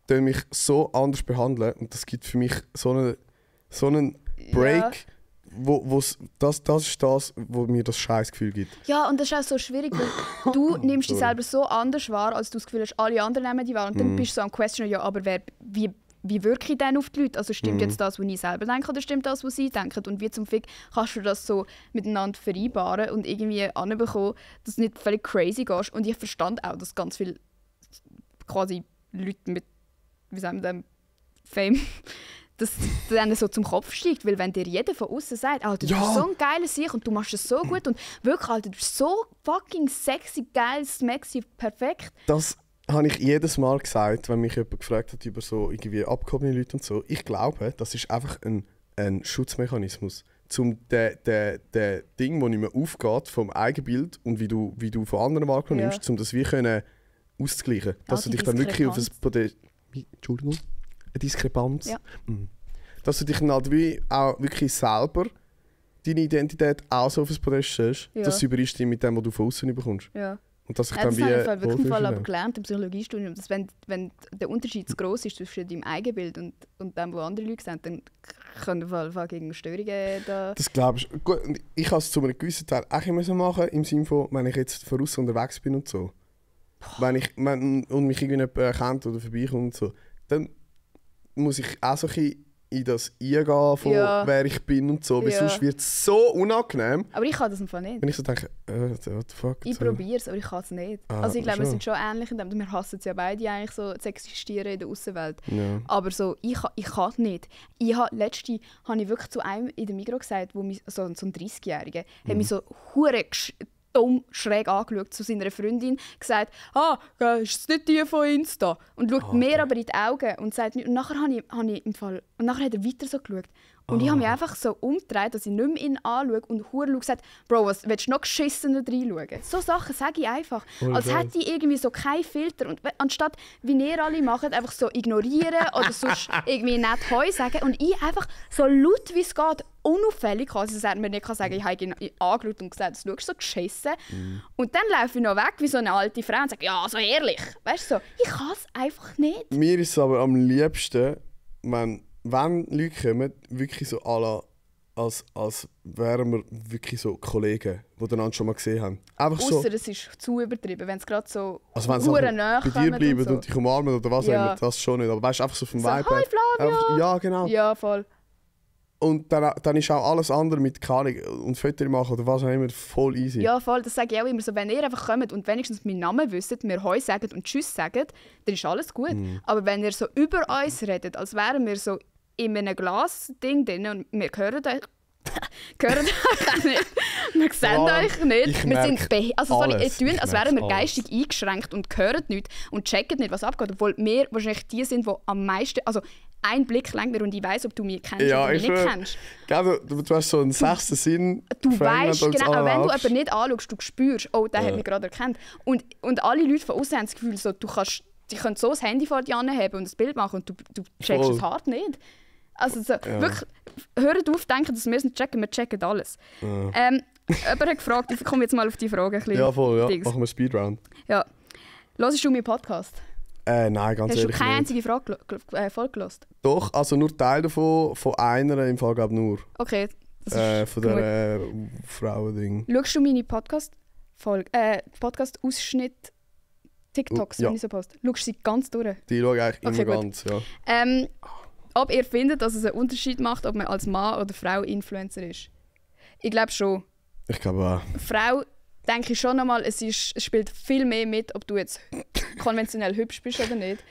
tun mich so anders behandeln und das gibt für mich so einen Break, das ist das, wo mir das Scheißgefühl gibt. Ja, und das ist auch so schwierig, weil du nimmst dich selber so anders wahr, als du das Gefühl hast, alle anderen nehmen die wahr. Und dann bist du so am Question, ja, aber wie wirke ich denn auf die Leute? Also stimmt jetzt das, was ich selber denke, oder stimmt das, was sie denken? Und wie zum Fick kannst du das so miteinander vereinbaren und irgendwie anbekommen, dass du nicht völlig crazy gehst? Und ich verstand auch, dass ganz viele quasi Leute mit, wie sagen wir dem, Fame, dass dann so zum Kopf steigt, weil wenn dir jeder von außen sagt, Alter, du bist so ein geiler Sieg und du machst das so gut und wirklich, Alter, du bist so fucking sexy, geil, smexy, perfekt. Das habe ich jedes Mal gesagt, wenn mich jemand gefragt hat über so irgendwie abgehobene Leute und so. Ich glaube, das ist einfach ein Schutzmechanismus, um den Ding, das nicht mehr aufgeht vom Eigenbild und wie du von anderen wahrgenommen nimmst, um das wie können auszugleichen. Dass du dich dann wirklich auf eine Diskrepanz. Ja. Dass du dich dann halt wie auch wirklich selber deine Identität auch so auf das Podest stellst, dass sie übereinstimmt mit dem, was du von außen bekommst. Ja. Und dass ich dann das habe ich wirklich aber gelernt im Psychologiestudium, dass wenn der Unterschied zu gross ist zwischen deinem Eigenbild und dem, was andere Leute sehen, dann können wir gegen Störungen da... Das glaubst du. Gut, ich habe es zu einem gewissen Teil auch immer machen, im Sinne von, wenn ich jetzt von außen unterwegs bin und so. Wenn mich irgendjemand erkennt oder vorbeikommt und so, dann muss ich auch so ein bisschen in das eingehen, von wer ich bin und so, weil sonst wird es so unangenehm. Aber ich kann das einfach nicht. Wenn ich so denke, what the fuck. Ich probiere es, aber ich kann es nicht. Also ich glaube, wir sind schon ähnlich in dem, wir hassen es ja beide eigentlich so zu existieren in der Außenwelt. Ja. Aber so, ich kann es nicht. Letztens habe ich wirklich zu einem in der Migros gesagt, wo mich, so ein 30-Jähriger, hat mich so hure dumm schräg angeschaut zu seiner Freundin, gesagt, ist es nicht die von Insta? Und schaut mir aber in die Augen und sagt nicht. Und nachher habe ich im Fall, und nachher hat er weiter so geschaut. Und ich habe mich einfach so umgedreht, dass ich nicht mehr ihn anschaue und hure gesagt, Bro, was willst du noch geschissener reinschauen? So Sachen sage ich einfach. Als hätte ich irgendwie so keinen Filter. Und anstatt, wie ihr alle macht, einfach so ignorieren oder sonst irgendwie nicht Heu sagen. Und ich einfach so laut wie es geht, unauffällig, quasi, dass er mir nicht sagen kann, ich habe ihn angeschaut und gesagt, das schaust so geschissen. Und dann laufe ich noch weg wie so eine alte Frau und sage, ja, so ehrlich. Weißt du, so, ich kann es einfach nicht. Mir ist es aber am liebsten, wenn Leute kommen, wirklich so als wären wir wirklich so Kollegen, die einander schon mal gesehen haben. Ausser es ist zu übertrieben, wenn es gerade so verdammt nahe bei dir bleiben und dich umarmen oder was auch immer, das schon nicht. Aber weißt du, einfach so vom Vibe her. Hi Flavia! Ja, genau. Ja, voll. Und dann ist auch alles andere mit Karik und Fotos machen oder was auch immer voll easy. Ja, voll. Das sage ich auch immer so. Wenn ihr einfach kommt und wenigstens meinen Namen wisst, mir Heu sagt und Tschüss sagt, dann ist alles gut. Aber wenn ihr so über uns redet, als wären wir so in einem Glas-Ding drin und wir hören euch Gehört euch nicht. Wir sehen euch nicht. Wir sind tun, als wären wir geistig eingeschränkt und hören nicht und checken nicht, was abgeht. Obwohl wir wahrscheinlich die sind, die am meisten... Also ein Blick lenkt mir und ich weiss, ob du mich kennst oder mich nicht kennst. Du hast so einen sechsten Sinn. Du weißt genau, auch wenn du jemanden nicht anschaust, du spürst, oh, der hat mich gerade erkannt. Und alle Leute von außen haben das Gefühl, so, die können so das Handy vor dir haben und ein Bild machen und du checkst es hart nicht. Also so, wirklich, hört auf, denken, dass wir es nicht checken, wir checken alles. Jemand hat gefragt, ich komme jetzt mal auf die Frage. Ein bisschen ja, voll, ja. Machen wir Speedround. Ja. Hörst du meinen Podcast? Nein, ganz ehrlich Hast du keine einzige Folge gehört? Doch, also nur Teil davon, von einer im Fall, glaube ich, nur. Okay. Das von der Frauending. Schaust du meine Podcast-Ausschnitt TikToks, wenn ich so poste? Schaust du sie ganz durch? Die schaue ich eigentlich immer ganz, ja. Ob ihr findet, dass es einen Unterschied macht, ob man als Mann oder Frau Influencer ist? Ich glaube schon. Ich glaube auch. Frau, denke ich schon einmal, es spielt viel mehr mit, ob du jetzt konventionell hübsch bist oder nicht.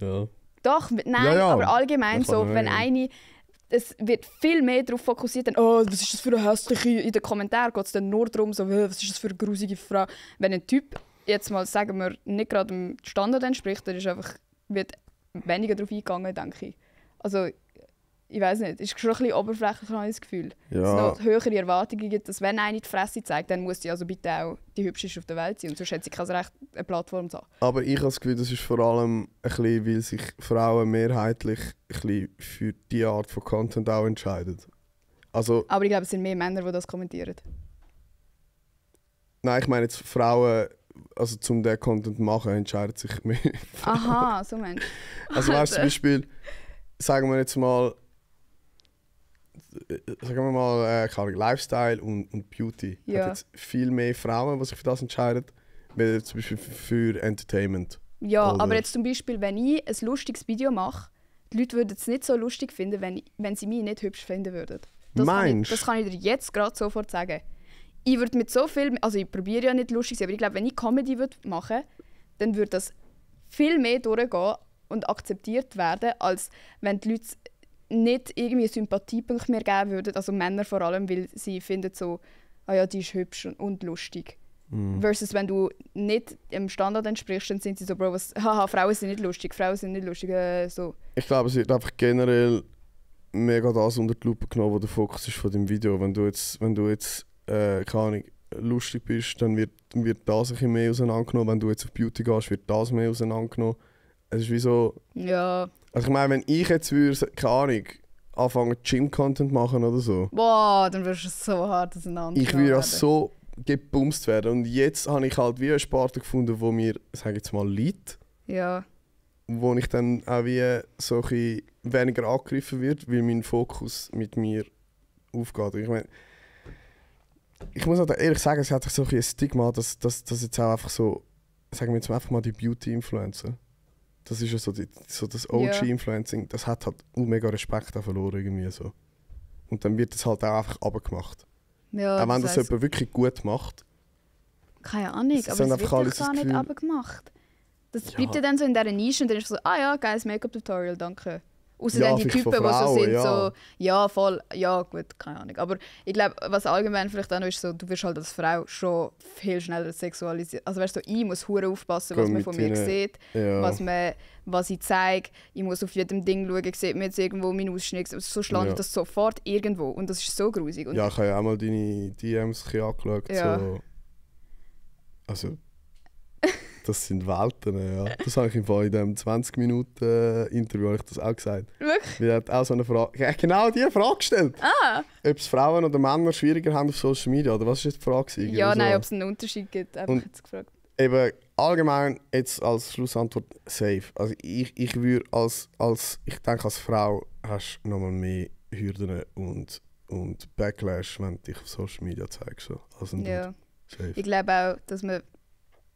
Ja. Doch, nein, ja. aber allgemein so, wenn eine... Es wird viel mehr darauf fokussiert, dann, oh, was ist das für eine hässliche... In den Kommentaren geht es dann nur darum, so, was ist das für eine grusige Frau. Wenn ein Typ, jetzt mal sagen wir, nicht gerade dem Standard entspricht, dann wird weniger darauf eingegangen, denke ich. Also, ich weiß nicht, ist schon ein bisschen oberflächlich, habe ich das Gefühl. Ja. Dass es noch höhere Erwartungen gibt, dass wenn eine die Fresse zeigt, dann muss sie also bitte auch die hübscheste auf der Welt sein. Und sonst hat sie kein Recht, eine Plattform zu haben. Aber ich habe das Gefühl, das ist vor allem ein bisschen, weil sich Frauen mehrheitlich ein bisschen für diese Art von Content auch entscheiden. Also, aber ich glaube, es sind mehr Männer, die das kommentieren. Nein, ich meine jetzt Frauen, also zum diesen Content zu machen, entscheiden sich mehr. Aha, so meinst du. Also weißt du, zum Beispiel, sagen wir jetzt mal, Lifestyle und Beauty. Ja. Hat jetzt viel mehr Frauen, die sich für das entscheiden, wie zum Beispiel für Entertainment. Ja, oder? Aber jetzt zum Beispiel, wenn ich ein lustiges Video mache, die Leute würden es nicht so lustig finden, wenn sie mich nicht hübsch finden würden. Das kann ich dir jetzt gerade sofort sagen. Ich würde mit so viel, also ich probiere ja nicht lustig zu sein, aber ich glaube, wenn ich Comedy machen würde, dann würde das viel mehr durchgehen und akzeptiert werden, als wenn die Leute nicht irgendwie einen Sympathiepunkt mehr geben würden, also Männer vor allem, weil sie finden so, ah ja, die ist hübsch und lustig. Versus wenn du nicht dem Standard entsprichst, dann sind sie so, Bro, haha, Frauen sind nicht lustig, so. Ich glaube, es wird einfach generell mega das unter die Lupe genommen, wo der Fokus ist von dem Video. Wenn du jetzt keine Ahnung, lustig bist, dann wird das ein bisschen mehr auseinandergenommen. Wenn du jetzt auf Beauty gehst, wird das mehr auseinandergenommen. Es ist wie so... Ja. Also ich meine, wenn ich jetzt würde, keine Ahnung, anfangen Gym-Content machen oder so. Boah, dann wirst du so hart auseinander. Ich würde so gebumst werden. Und jetzt habe ich halt wie eine Sparte gefunden, wo mir, sage ich jetzt mal, liegt. Ja. Wo ich dann auch wie so ein bisschen weniger angegriffen wird, weil mein Fokus mit mir aufgeht. Ich meine, ich muss halt ehrlich sagen, es hat so ein Stigma, dass jetzt auch einfach so, sagen wir jetzt einfach mal die Beauty-Influencer. Das ist ja so das OG-Influencing, das hat halt mega Respekt auch verloren irgendwie so. Und dann wird das halt auch einfach runtergemacht. Ja, auch wenn das jemand wirklich gut macht. Keine Ahnung, aber es wird doch gar nicht runtergemacht. Das bleibt ja dann so in dieser Nische und dann ist so, ah ja, geiles Make-up-Tutorial, danke. Außer dann die Typen, die so sind, so, ja, voll, ja, gut, keine Ahnung. Aber ich glaube, was allgemein vielleicht auch noch ist, so, du wirst halt als Frau schon viel schneller sexualisiert. Also weißt du, ich muss hure aufpassen, was man von mir sieht, was ich zeige. Ich muss auf jedem Ding schauen, sieht man jetzt irgendwo meinen Ausschnitt, sonst landet das sofort irgendwo. Und das ist so grusig. Und ja, ich habe ja auch mal deine DMs angeschaut. Ja. So. Also... Das sind Welten, ja. Das habe ich in diesem 20-Minuten-Interview auch gesagt. Wirklich? Wir hat auch so eine Frage, genau diese Frage gestellt. Ob es Frauen oder Männer schwieriger haben auf Social Media, oder was war die Frage? Ja, nein, ob es einen Unterschied gibt, einfach jetzt gefragt. Eben allgemein jetzt als Schlussantwort safe. Also ich würde ich denke als Frau hast du nochmal mehr Hürden und Backlash, wenn du dich auf Social Media zeigst. Also ja. Ich glaube auch, dass man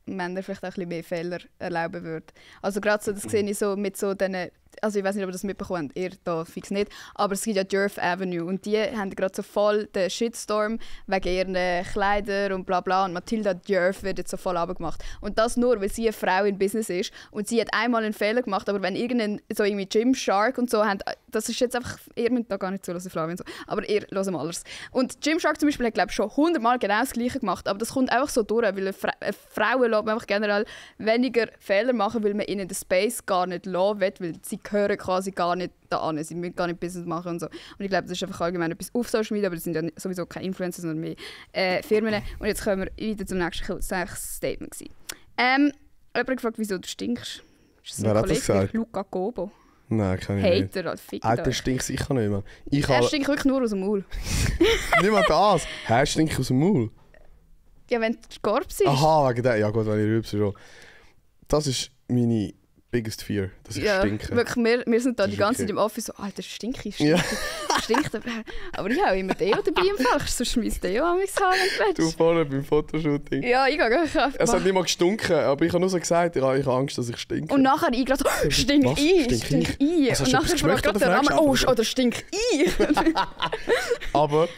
Männer vielleicht auch ein bisschen mehr Fehler erlauben würde. Also gerade so, das sehe ich so mit so diesen also ich weiß nicht, ob ihr das mitbekommen habt, ihr da fix nicht, aber es gibt ja Djerf Avenue und die haben gerade so voll den Shitstorm wegen ihren Kleidern und bla bla und Matilda Djerf wird jetzt so voll abgemacht. Und das nur, weil sie eine Frau in Business ist und sie hat einmal einen Fehler gemacht, aber wenn irgendein, so irgendwie Gymshark und so haben, das ist jetzt einfach, ihr müsst da gar nicht zulassen, Flavien, so, aber ihr hört mal alles. Und Gymshark zum Beispiel hat, glaube ich, schon 100-mal genau das Gleiche gemacht, aber das kommt einfach so durch, weil Frauen lassen einfach generell weniger Fehler machen, weil man ihnen den Space gar nicht lassen will, weil sie gehören quasi gar nicht da an, sie müssen gar nicht Business machen und so. Und ich glaube, das ist einfach allgemein etwas auf Social Media, aber das sind ja sowieso keine Influencer, sondern mehr Firmen. Und jetzt kommen wir weiter zum nächsten Statement. Jemand hat gefragt, wieso du stinkst. Ist das ein Kollege, Luca Gobo? Nein, kann ich nicht. Hater, fick dich. Der stinkt sicher nicht, Mann. Er stinkt wirklich nur aus dem Maul. Nicht mal das. Er stinkt aus dem Maul. Ja, wenn du Korb siehst. Aha, wegen der. Ja gut, wenn ich rülpse schon. Das ist meine biggest fear, dass ich stinke. Wirklich, wir sind da die ganze Zeit im Office so, Alter, stinkt. Aber ich habe immer Deo dabei im Fall, sonst mein Deo an mich Haar entwetzt. Du vorne beim Fotoshooting. Ja, ich gehe es hat nicht mal gestunken, aber ich habe nur so gesagt, ich habe Angst, dass ich stinke. Und nachher ich gerade so, stink ich. Also, und nachher fragt gerade der Rahmen, oh, oder stink ich. Aber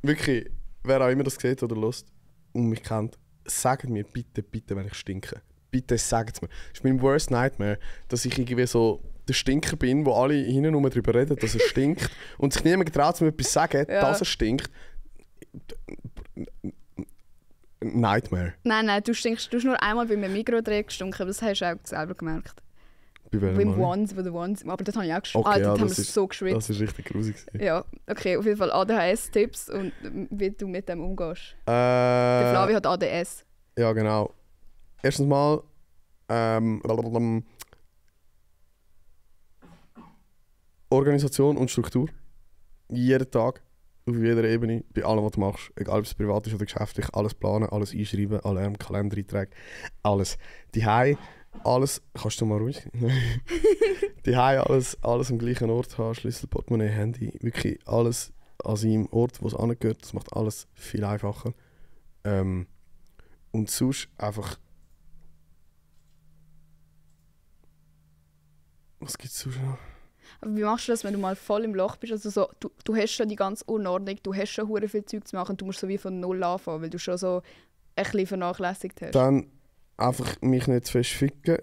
wirklich, wer auch immer das sieht oder hört und mich kennt, sagt mir bitte, wenn ich stinke. Bitte sagt es mir. Das ist mein worst nightmare, dass ich irgendwie so der Stinker bin, wo alle hinten darüber reden, dass er stinkt und sich niemand getraut, mir etwas zu sagen, dass er stinkt. Nightmare. Nein, du stinkst. Du hast nur einmal bei einem Mikrodreh gestunken, aber das hast du auch selber gemerkt. Bei welchem Mal? Bei The Ones. Aber das habe ich auch gestunken. Okay, das haben wir so geschwitzt. Das ist richtig grusig. Ja, okay, auf jeden Fall ADHS-Tipps und wie du mit dem umgehst. Der Flavi hat ADS. Ja, genau. Erstens mal Organisation und Struktur. Jeden Tag, auf jeder Ebene, bei allem, was du machst. Egal, ob es privat ist oder geschäftlich. Alles planen, alles einschreiben, alle im Kalender eintragen. Alles. Die alles... Kannst du mal ruhig? Die alles am gleichen Ort haben. Schlüssel, Portemonnaie, Handy. Wirklich alles an seinem Ort, wo es angehört. Das macht alles viel einfacher. Und sonst einfach... Was gibt es sonst noch? Aber wie machst du das, wenn du mal voll im Loch bist? Also so, du hast schon die ganze Unordnung, du hast schon hure viel Zeug zu machen und du musst so wie von null anfangen, weil du schon so ein bisschen vernachlässigt hast. Dann einfach mich nicht zu fest ficken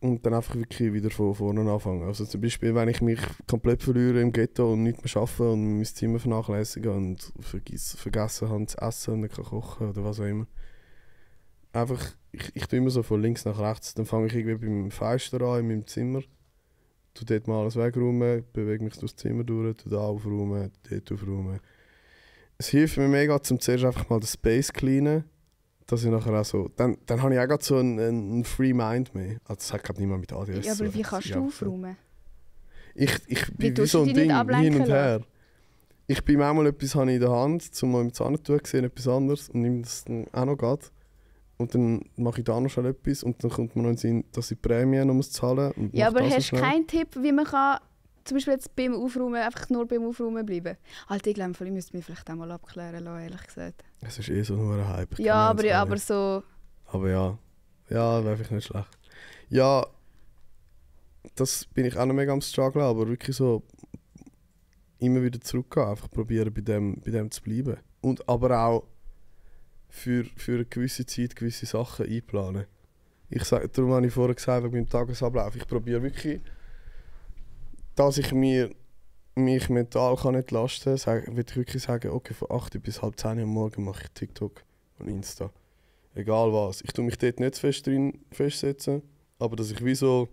und dann einfach wirklich wieder von vorne anfangen. Also zum Beispiel, wenn ich mich komplett verliere im Ghetto und nicht mehr arbeite und mein Zimmer vernachlässige und vergessen habe zu essen und nicht kochen oder was auch immer. Einfach, ich tue immer so von links nach rechts. Dann fange ich irgendwie beim Fenster an in meinem Zimmer. Tu dort mal alles wegräumen, bewege mich durchs Zimmer durch, tu da aufräumen, dort aufräumen. Es hilft mir mega, zum zuerst einfach mal den Space cleanen, dass ich nachher auch so... Dann habe ich auch gerade so einen Free Mind mehr. Also das hat gerade niemand mit ADS. Ja, aber wie kannst du aufräumen? Ich bin wie so ein Ding, hin und her. Ich bin manchmal etwas habe ich in der Hand, zum mal im Zahntuch gesehen, etwas anderes und nehme das dann auch noch grad. Und dann mache ich da noch schnell etwas und dann kommt mir noch in den Sinn, dass ich Prämie noch zahlen muss. Ja, aber hast du keinen Tipp, wie man kann, zum Beispiel jetzt beim Aufräumen, einfach nur beim Aufräumen bleiben? Alter, ich glaube, ich müsste mich vielleicht auch mal abklären lassen, ehrlich gesagt. Es ist so nur ein Hype. Ja, aber so... Aber ja, wäre vielleicht nicht schlecht. Ja, das bin ich auch noch mega am Struggle, aber wirklich so immer wieder zurückgehen, einfach probieren bei dem zu bleiben. Und aber auch für eine gewisse Zeit gewisse Sachen einplanen. Darum habe ich vorher gesagt, wegen meinem Tagesablauf, ich probiere wirklich, dass ich mich mental entlasten kann, würde ich wirklich sagen, okay, von 8 bis halb 10 Uhr am Morgen mache ich TikTok und Insta. Egal was. Ich tue mich dort nicht fest drin festsetzen, aber dass ich wie so,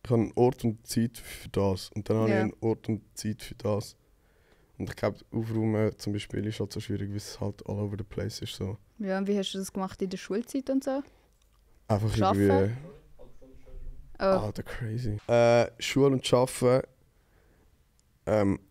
ich habe einen Ort und Zeit für das und dann habe ich einen Ort und Zeit für das. Und ich glaube, Aufräumen zum Beispiel ist halt so schwierig, weil es halt all over the place ist. So. Ja, und wie hast du das gemacht in der Schulzeit und so? Einfach Schaffen? Irgendwie... Alter, crazy. Schule und Arbeiten...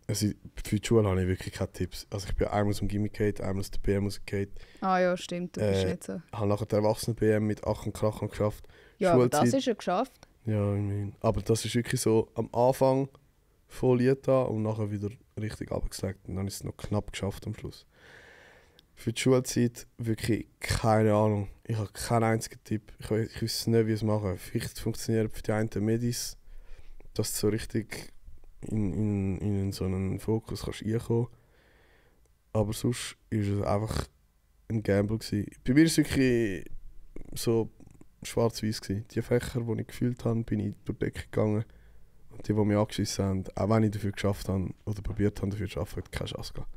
also für die Schule habe ich wirklich keine Tipps. Also ich bin einmal aus dem Gimmick gegangen, einmal aus der BM rausgegangen. Ah ja, stimmt, du bist nicht so. Ich habe nachher die Erwachsenen-BM mit Ach und Krach geschafft. Ja, aber das ist ja geschafft. Ja, ich meine. Aber das ist wirklich so am Anfang voll da und nachher wieder richtig abgeslagt. Und dann ist es noch knapp geschafft am Schluss. Für die Schulzeit wirklich keine Ahnung. Ich habe keinen einzigen Tipp. Ich weiß nicht, wie es machen. Vielleicht funktioniert für die einen Medis. dass du so richtig in so einen Fokus kannst reinkommen. Aber sonst war es einfach ein Gamble gewesen. Bei mir war es wirklich so schwarz-weiß gewesen. Die Fächer, die ich gefühlt habe, bin ich durch die Decke gegangen. Und die mich angeschissen haben, auch wenn ich dafür geschafft habe oder probiert habe, dafür zu arbeiten, hat keine Chance gehabt.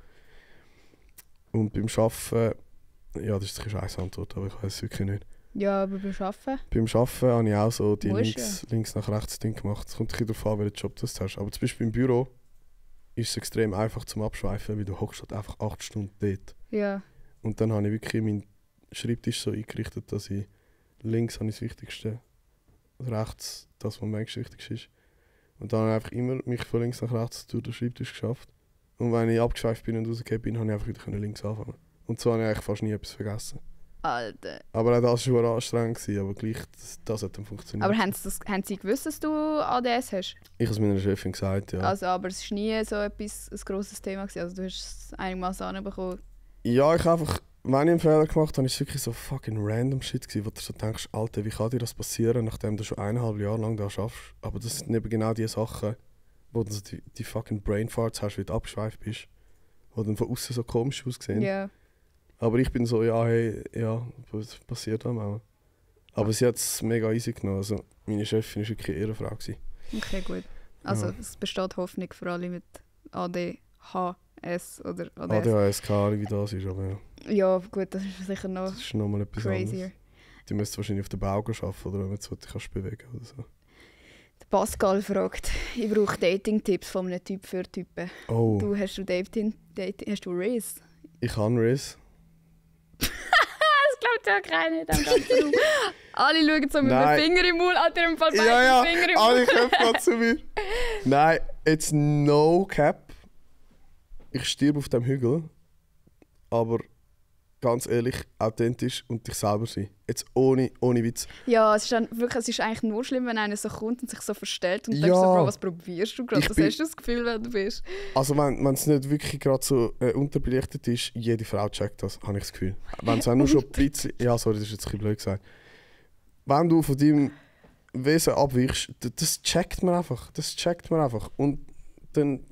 Und beim Arbeiten, ja, das ist eine scheiß Antwort, aber ich weiß es wirklich nicht. Ja, aber beim Arbeiten? Beim Arbeiten habe ich auch so die links nach rechts Ding gemacht. Es kommt ein bisschen darauf an, welchen Job du hast. Aber zum Beispiel im Büro ist es extrem einfach zum Abschweifen, weil du hockst halt einfach 8 Stunden dort. Ja. Und dann habe ich wirklich meinen Schreibtisch so eingerichtet, dass ich links habe ich das Wichtigste, rechts das, was am wenigsten wichtig ist. Und dann habe ich einfach immer mich von links nach rechts durch den Schreibtisch geschafft. Und wenn ich abgeschweift bin und rausgekommen bin, habe ich einfach wieder links anfangen. Und so habe ich eigentlich fast nie etwas vergessen. Alter. Aber auch das war schon anstrengend, aber gleich, das hat dann funktioniert. Aber haben sie gewusst, dass du ADS hast? Ich habe es meiner Chefin gesagt, ja. Also, aber es war nie so ein grosses Thema gewesen. Also du hast es einigermaßen anbekommen. Ja, ich einfach, wenn ich einen Fehler gemacht habe, war es wirklich so fucking random Shit gewesen, wo du so denkst, Alter, wie kann dir das passieren, nachdem du schon 1,5 Jahre lang da schaffst. Aber das sind eben genau die Sachen, wo du so die fucking Brainfarts hast, wie du abgeschweift bist, die dann von außen so komisch aussehen. Ja. Aber ich bin so, ja, hey, ja, was passiert da mal? Aber sie hat es mega easy genommen. Also, meine Chefin war wirklich ihre Frau. Okay, gut. Also Ja. es besteht Hoffnung für alle mit ADHS oder ADS. ADHS, keine Ahnung, wie das ist, aber ja. Ja, gut, das ist sicher noch Das ist nochmal etwas crazier. anderes. Die müsste wahrscheinlich auf den Bau arbeiten, oder wenn man so dich kannst bewegen oder so. Der Pascal fragt, ich brauche Dating-Tipps von einem Typ für Typen. Oh, Hast du hast du Riz? ich kann Riz. Das glaubt ja keiner in diesem ganzen Raum. Alle schauen so mit Nein. dem Finger im Mund, Alter, im Fall beide Ja, Finger im ja, alle Mund. kommen gerade zu mir. Nein, jetzt no cap. Ich stirb auf dem Hügel. Aber ganz ehrlich, authentisch und dich selber sein. Jetzt ohne Witz. Ja, es ist eigentlich nur schlimm, wenn einer so kommt und sich so verstellt und Ja. denkst so, Bro, was probierst du gerade? Ich Was bin- hast du das Gefühl, wenn du bist? Also wenn es nicht wirklich gerade so unterbelichtet ist, jede Frau checkt das, habe ich das Gefühl. Wenn es auch nur schon ein bisschen... Ja, sorry, das ist jetzt ein bisschen blöd gesagt. Wenn du von deinem Wesen abweichst, das checkt man einfach. Das checkt man einfach. Und dann,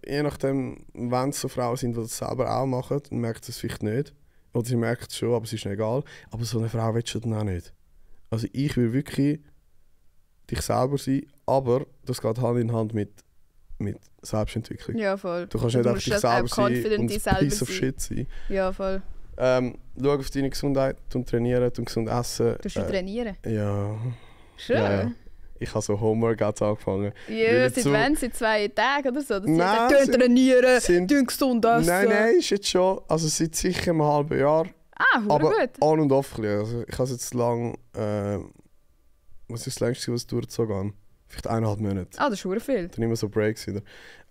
je nachdem, wenn es so Frauen sind, die das selber auch machen, dann merkt sie es vielleicht nicht. Oder sie merkt es schon, aber es ist ihnen egal. Aber so eine Frau willst du dann auch nicht. Also ich will wirklich dich selber sein, aber das geht Hand in Hand mit Selbstentwicklung. Ja, voll. Du kannst nicht einfach musst dich das selber auch sein confident und in ein selber Piece of sein. Shit sein. Ja, voll. Schau auf deine Gesundheit, trainieren, gesund essen. Du trainieren. Ja. Schön. Ja, ja. Ich habe so Homeworkouts angefangen. Ja, Weil seit so- wann? Seit 2 Tagen oder so? Dass sie Nein, sagen, sind- trainieren, sind- gesund essen. Nein, ist jetzt schon, also seit sicher einem halben Jahr. Ah, hure Aber gut. on und off. Also ich habe es jetzt lang, was ist das längste, was ich durchgezogen habe? Vielleicht 1,5 Monate. Ah, das ist hure viel. Dann immer so Breaks wieder.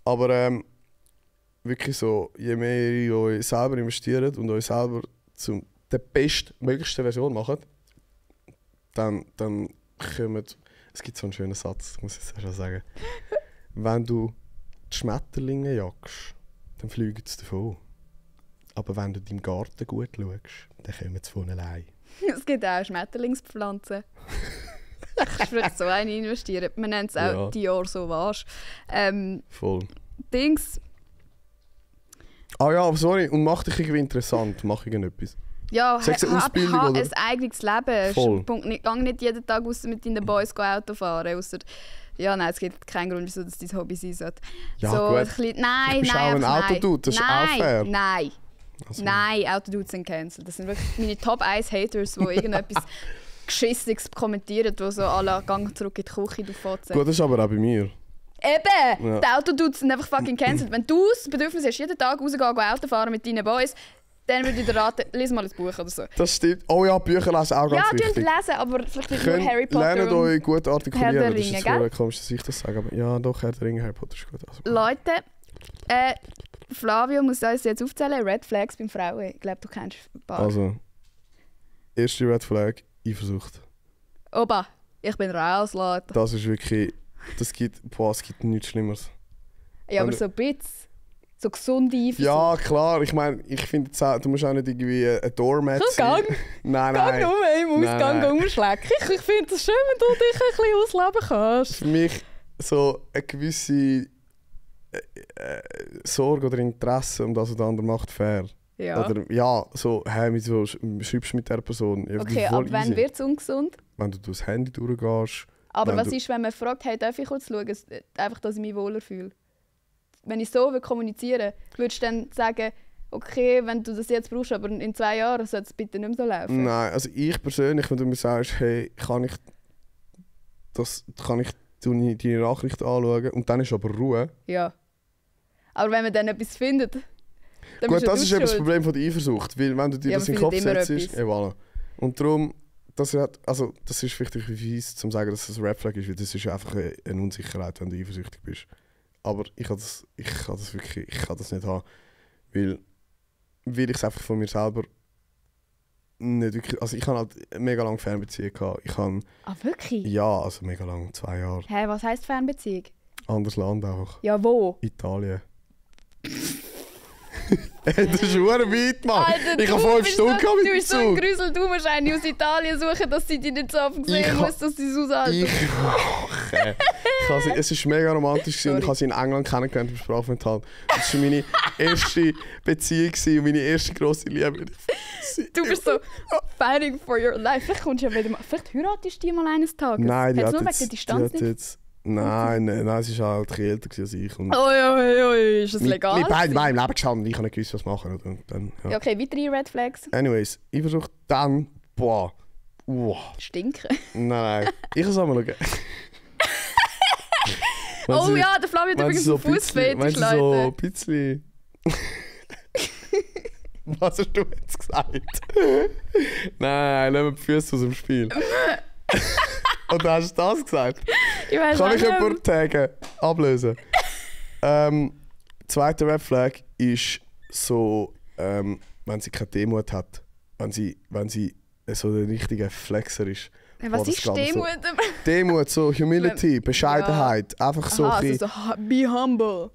Aber wirklich so, je mehr ihr in euch selber investiert und euch selber zum der bestmöglichsten Version macht, dann kommt... Es gibt so einen schönen Satz, muss ich schon sagen. Wenn du die Schmetterlinge jagst, dann fliegen sie davon. Aber wenn du deinem Garten gut schaust, dann kommen sie von allein. Es gibt auch Schmetterlingspflanzen. Ich würde so eine investieren. Man nennt es auch Ja. Dior Sauvage. Voll. Dings. Ah ja, aber sorry, und mach dich irgendwie interessant, mach irgendetwas. Ja, Sagst du Ausbildung, ha oder? ein eigenes Leben. Voll. Geh nicht jeden Tag raus mit deinen Boys Auto fahren. Ausser, ja, nein, es gibt keinen Grund, wieso das dein Hobby sein sollte. Ja, so, gut. Ein bisschen, nein, Du bist nein, auch ein einfach Autodude, das ist nein, auch fair. Nein, Also, nein, Autodudes sind cancelled. Das sind wirklich meine Top 1 Haters, die irgendetwas Geschissiges kommentieren, die so alle Gang zurück in die Küche du Fotze. Gut, das ist aber auch bei mir. Eben! Ja. Die Autodudes sind einfach fucking cancelled. Wenn du das Bedürfnis hast, jeden Tag rausgehen, Auto fahren mit deinen Boys, dann würde ich dir raten, lies mal ein Buch oder so. Das stimmt. Oh ja, Bücher lesen auch ganz Ja, wichtig. lesen, aber vielleicht nicht nur Harry Potter. Lernt und- euch gut Herr artikulieren. der Das ist Ringe, jetzt gell? voll komisch, dass ich das sage. Aber ja, doch, Herr der Ringe, Harry Potter ist gut. Also, Leute, Flavio muss uns jetzt aufzählen, Red Flags beim Frauen. Ich glaube, du kennst ein paar. also, erste Red Flag, Eifersucht. Oba, ich bin raus, Leute. Das ist wirklich... es gibt nichts Schlimmeres. Ja, aber Und- so ein bisschen. So gesunde Eifersucht. Ja, klar. Ich meine, ich finde, du musst auch nicht irgendwie ein Doormat Komm, sein. gang. Nein, Geh nein. nur im Nein, Ausgang nein. umschlecken. Ich finde es schön, wenn du dich ein bisschen ausleben kannst. Für mich so eine gewisse Sorge oder Interesse um das, was der andere macht, fair. Ja. Oder ja, so, hey, wieso schreibst du mit dieser Person? Ja, Okay, ab wann wird es ungesund? Wenn du durchs Handy durchgehst. Aber was ist, wenn man fragt, hey, darf ich kurz schauen? Einfach, dass ich mich wohler fühle. Wenn ich so kommunizieren will, würdest du dann sagen, okay, wenn du das jetzt brauchst, aber in 2 Jahren soll es bitte nicht mehr so laufen? Nein, also ich persönlich, wenn du mir sagst, hey, kann ich deine Nachricht anschauen und dann ist aber Ruhe. Ja. Aber wenn man dann etwas findet, dann Gut, bist das ist eben das schuld. Problem von der Eifersucht, weil wenn du dir Ja, das in den man Kopf findet setzt, immer voilà. Und darum, das ist wichtig fies, zu sagen, dass das ein Red Flag ist, weil das ist einfach eine Unsicherheit, wenn du eifersüchtig bist. Aber ich kann das nicht haben, weil ich es einfach von mir selber nicht wirklich, also ich habe halt mega lange Fernbeziehung gehabt. Ah, wirklich? Ja, also mega lang, 2 Jahre. Hä, was heisst Fernbeziehung? Anderes Land auch. Ja, wo? Italien. Das ist verdammt weit, Mann. Alter, Ich habe 5 Stunden Du mit dem bist so ein Zug. Grüsel, du musst einen aus Italien suchen, dass sie dich nicht so oft sehen muss, dass sie es aushalten. Es war mega romantisch und ich habe sie in England kennengelernt im Sprachaufenthalt. Das war meine erste Beziehung und meine erste grosse Liebe. Du bist so fighting for your life. Vielleicht kommst du ja wieder mal. Vielleicht heiratest du die mal eines Tages. Nein, die Hat's hat nur wegen der Distanz nicht. jetzt... Nein, sie war halt ein bisschen älter als ich. Und Oi, ist das legal? Wir beide waren im Leben gestanden, ich habe nicht gewusst, was machen. Und dann, ja. Ja, okay, weitere Red Flags. Anyways, ich versuche dann... Boah. Stinken. Nein. Ich kann es einmal schauen. Oh ja, der Flavio hat übrigens einen Fußfetisch, so ein Leute. bisschen... Was hast du jetzt gesagt? Nein, lass mir die Füße aus dem Spiel. Und hast du das gesagt? Ich weiss Kann auch ich nicht. jemanden taggen? Ablösen? Zweiter Red Flag ist so, wenn sie keine Demut hat. Wenn sie so ein richtiger Flexer ist. Was ist Demut? Demut, so Humility, Bescheidenheit. Einfach so Aha, ein also so, be humble.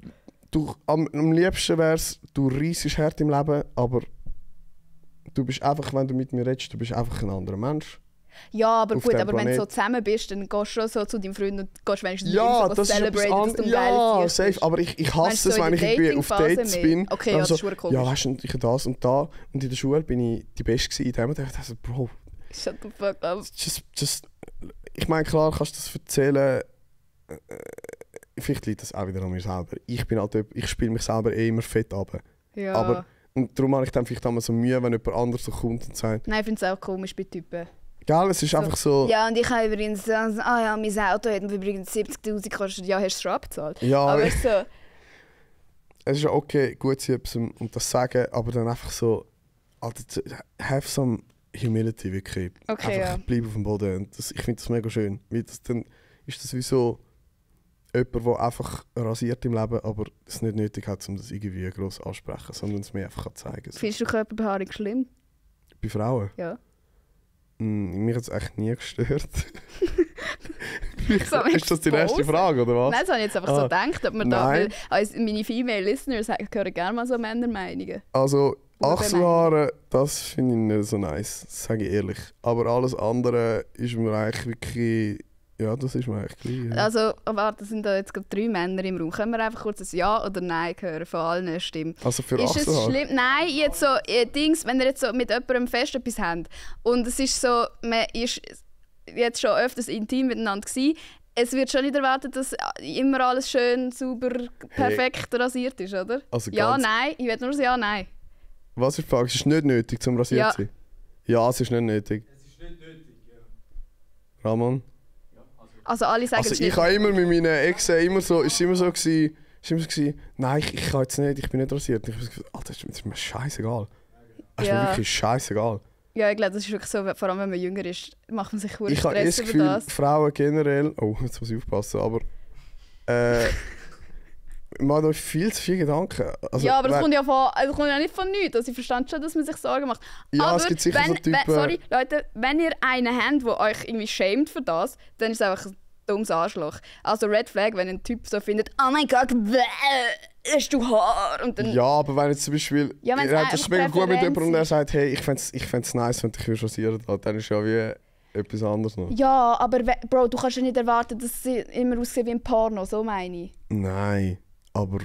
am liebsten wär's, du reissest hart im Leben, aber du bist einfach, wenn du mit mir redest, du bist einfach ein anderer Mensch. Ja, aber Auf gut, dem aber wenn du Planet. so zusammen bist, dann gehst du schon so zu deinem Freund und gehst wenigstens Ja, mit ihm das so ist etwas celebraten, dass du ein Ja, geiles Tier safe. Aber ich hasse es, Meinst du so wenn in ich der irgendwie auf Dating-Phase Dates mehr? bin. Okay, dann ja, so, das ist verdammt komisch. ja, weißt du, ich habe das und da. Und in der Schule bin ich die Beste gewesen. Da habe ich gedacht, also, Bro, Shut the fuck up. just... Ich meine, klar kannst du das erzählen. Vielleicht liegt das auch wieder an mir selber. Ich spiele mich selber immer fett ab. Ja. Aber und darum habe ich dann vielleicht einmal so Mühe, wenn jemand anderes so kommt und sagt, Nein, ich finde es auch komisch bei Typen. gell, es ist einfach so... Ja, und ich habe übrigens, mein Auto hat übrigens 70'000 gekostet. Ja, hast du schon abgezahlt? Ja, Aber es ist so, es ist ja okay, gut zu üben und das sagen, aber dann einfach so... Alter, have some humility, wirklich. Okay, einfach ja. bleib auf dem Boden. Und ich finde das mega schön. Weil dann ist das wie so... Jemand, der einfach rasiert im Leben, aber es nicht nötig hat, um das irgendwie gross ansprechen, sondern es mir einfach zeigen kann. So. findest du Körperbehaarung schlimm? Bei Frauen? Ja. Mich hat es echt nie gestört. So Ist das die nächste exposed. Frage, oder was? Nein, das habe ich jetzt einfach so gedacht, ob man da, Nein. weil meine Female Listeners hören gerne mal so Männermeinungen. Also, Oder Achselhaare, das finde ich nicht so nice, das sage ich ehrlich. Aber alles andere ist mir eigentlich wirklich... Ja, das ist mir eigentlich gleich. Ja. Also, warte, es sind da jetzt gerade 3 Männer im Raum. Können wir einfach kurz ein Ja oder Nein hören von allen Stimmen? Also für Ist es Achselhaare? schlimm? Nein, jetzt so Dings, wenn ihr jetzt so mit jemandem fest etwas habt und es ist so, man ist jetzt schon öfters intim miteinander gewesen, es wird schon nicht erwartet, dass immer alles schön, sauber, perfekt rasiert ist, oder? Also Ja, ganz- nein, ich will nur ein Ja, Nein. Was ist die Frage? Es ist nicht nötig, zum rasiert Ja. zu sein? Ja, es ist nicht nötig. Es ist nicht nötig, ja. Ramon? Also alle sagen Also es ich nicht. habe immer mit meinen Exen immer so gewesen, nein, ich kann jetzt nicht, ich bin nicht rasiert. Und ich habe gesagt, Alter, das ist mir scheißegal. Es ist mir Ja. wirklich scheißegal. Ja, ich glaube, das ist wirklich so, vor allem wenn man jünger ist, macht man sich verdammt Ich habe eh Stress das über Gefühl, das. Frauen generell, oh, jetzt muss ich aufpassen, aber macht euch viel zu viel Gedanken. Also, Ja, aber das wenn- kommt ja nicht von nichts. Also ich verstand schon, dass man sich Sorgen macht. Ja, aber es gibt sicher so Typen... sorry, Leute, wenn ihr einen habt, der euch irgendwie schämt für das, dann ist es einfach ein dummes Arschloch. Also Red Flag, wenn ein Typ so findet, oh mein Gott, hast du Haar? Und dann, Ja, aber wenn jetzt zum Beispiel... Ja, wenn's ihr habt das einfach mega gut mit Präferenz jemandem und er ist. sagt, hey, ich fänd's nice, wenn du dich rasieren würdest, dann ist ja wie... etwas anderes noch. Ja, aber Bro, du kannst ja nicht erwarten, dass sie immer aussehen wie ein Porno, so meine ich. Nein, aber...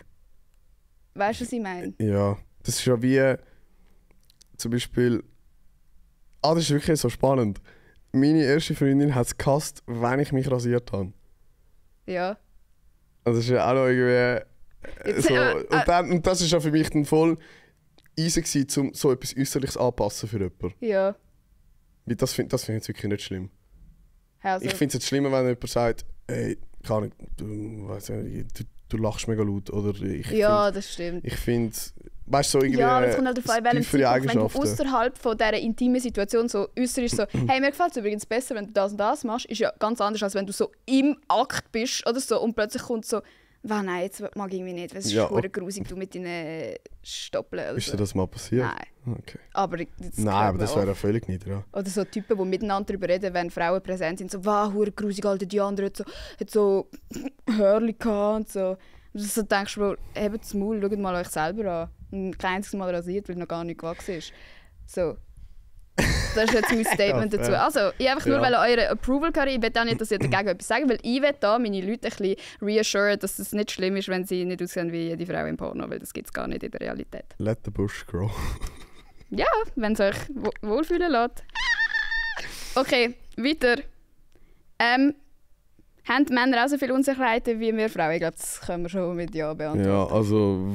Weißt du, was ich meine? Ja, das ist ja wie... Zum Beispiel... das ist wirklich so spannend. Meine erste Freundin hat es gehasst, wenn ich mich rasiert habe. Ja. Also das ist ja auch noch irgendwie... Und das ist ja für mich dann voll easy gewesen, um so etwas Äußerliches anpassen für jemanden. Ja. Weil das finde ich jetzt wirklich nicht schlimm. Also, Ich finde es jetzt schlimmer, wenn jemand sagt, hey, du lachst mega laut. Oder das stimmt. Ich finde, weißt du, so irgendwie. Ja, aber es kommt halt darauf an, welchem Zeitpunkt, wenn du außerhalb von dieser intimen Situation so äußerst so, hey, mir gefällt es übrigens besser, wenn du das und das machst, ist ja ganz anders, als wenn du so im Akt bist oder so und plötzlich kommt so, nein, jetzt mag ich irgendwie nicht, weil es ist verdammt grusig, du mit deinen Stoppeln. Also. Ist dir das mal passiert? Nein. Okay. Aber das wäre ja völlig nicht, ja. Oder so Typen, die miteinander darüber reden, wenn Frauen präsent sind, so, verdammt grusig, Alter, die andere hat so Hörli gehabt und so. Und so denkst du, hebt das Maul, schaut mal euch selber an. Und kein einziges Mal rasiert, weil noch gar nicht gewachsen ist. So. Das ist jetzt mein Statement dazu. Also, ich einfach nur euren Approval carry. Ich will auch nicht, dass ihr dagegen etwas sagt, weil ich will da meine Leute ein bisschen reassuren, dass es nicht schlimm ist, wenn sie nicht aussehen wie jede Frau im Porno, weil das gibt es gar nicht in der Realität. Let the bush grow. Ja, wenn es euch wohlfühlen lässt. Okay, weiter. Haben die Männer auch so viele Unsicherheiten wie wir Frauen? Ich glaube, das können wir schon mit Ja beantworten. Ja, also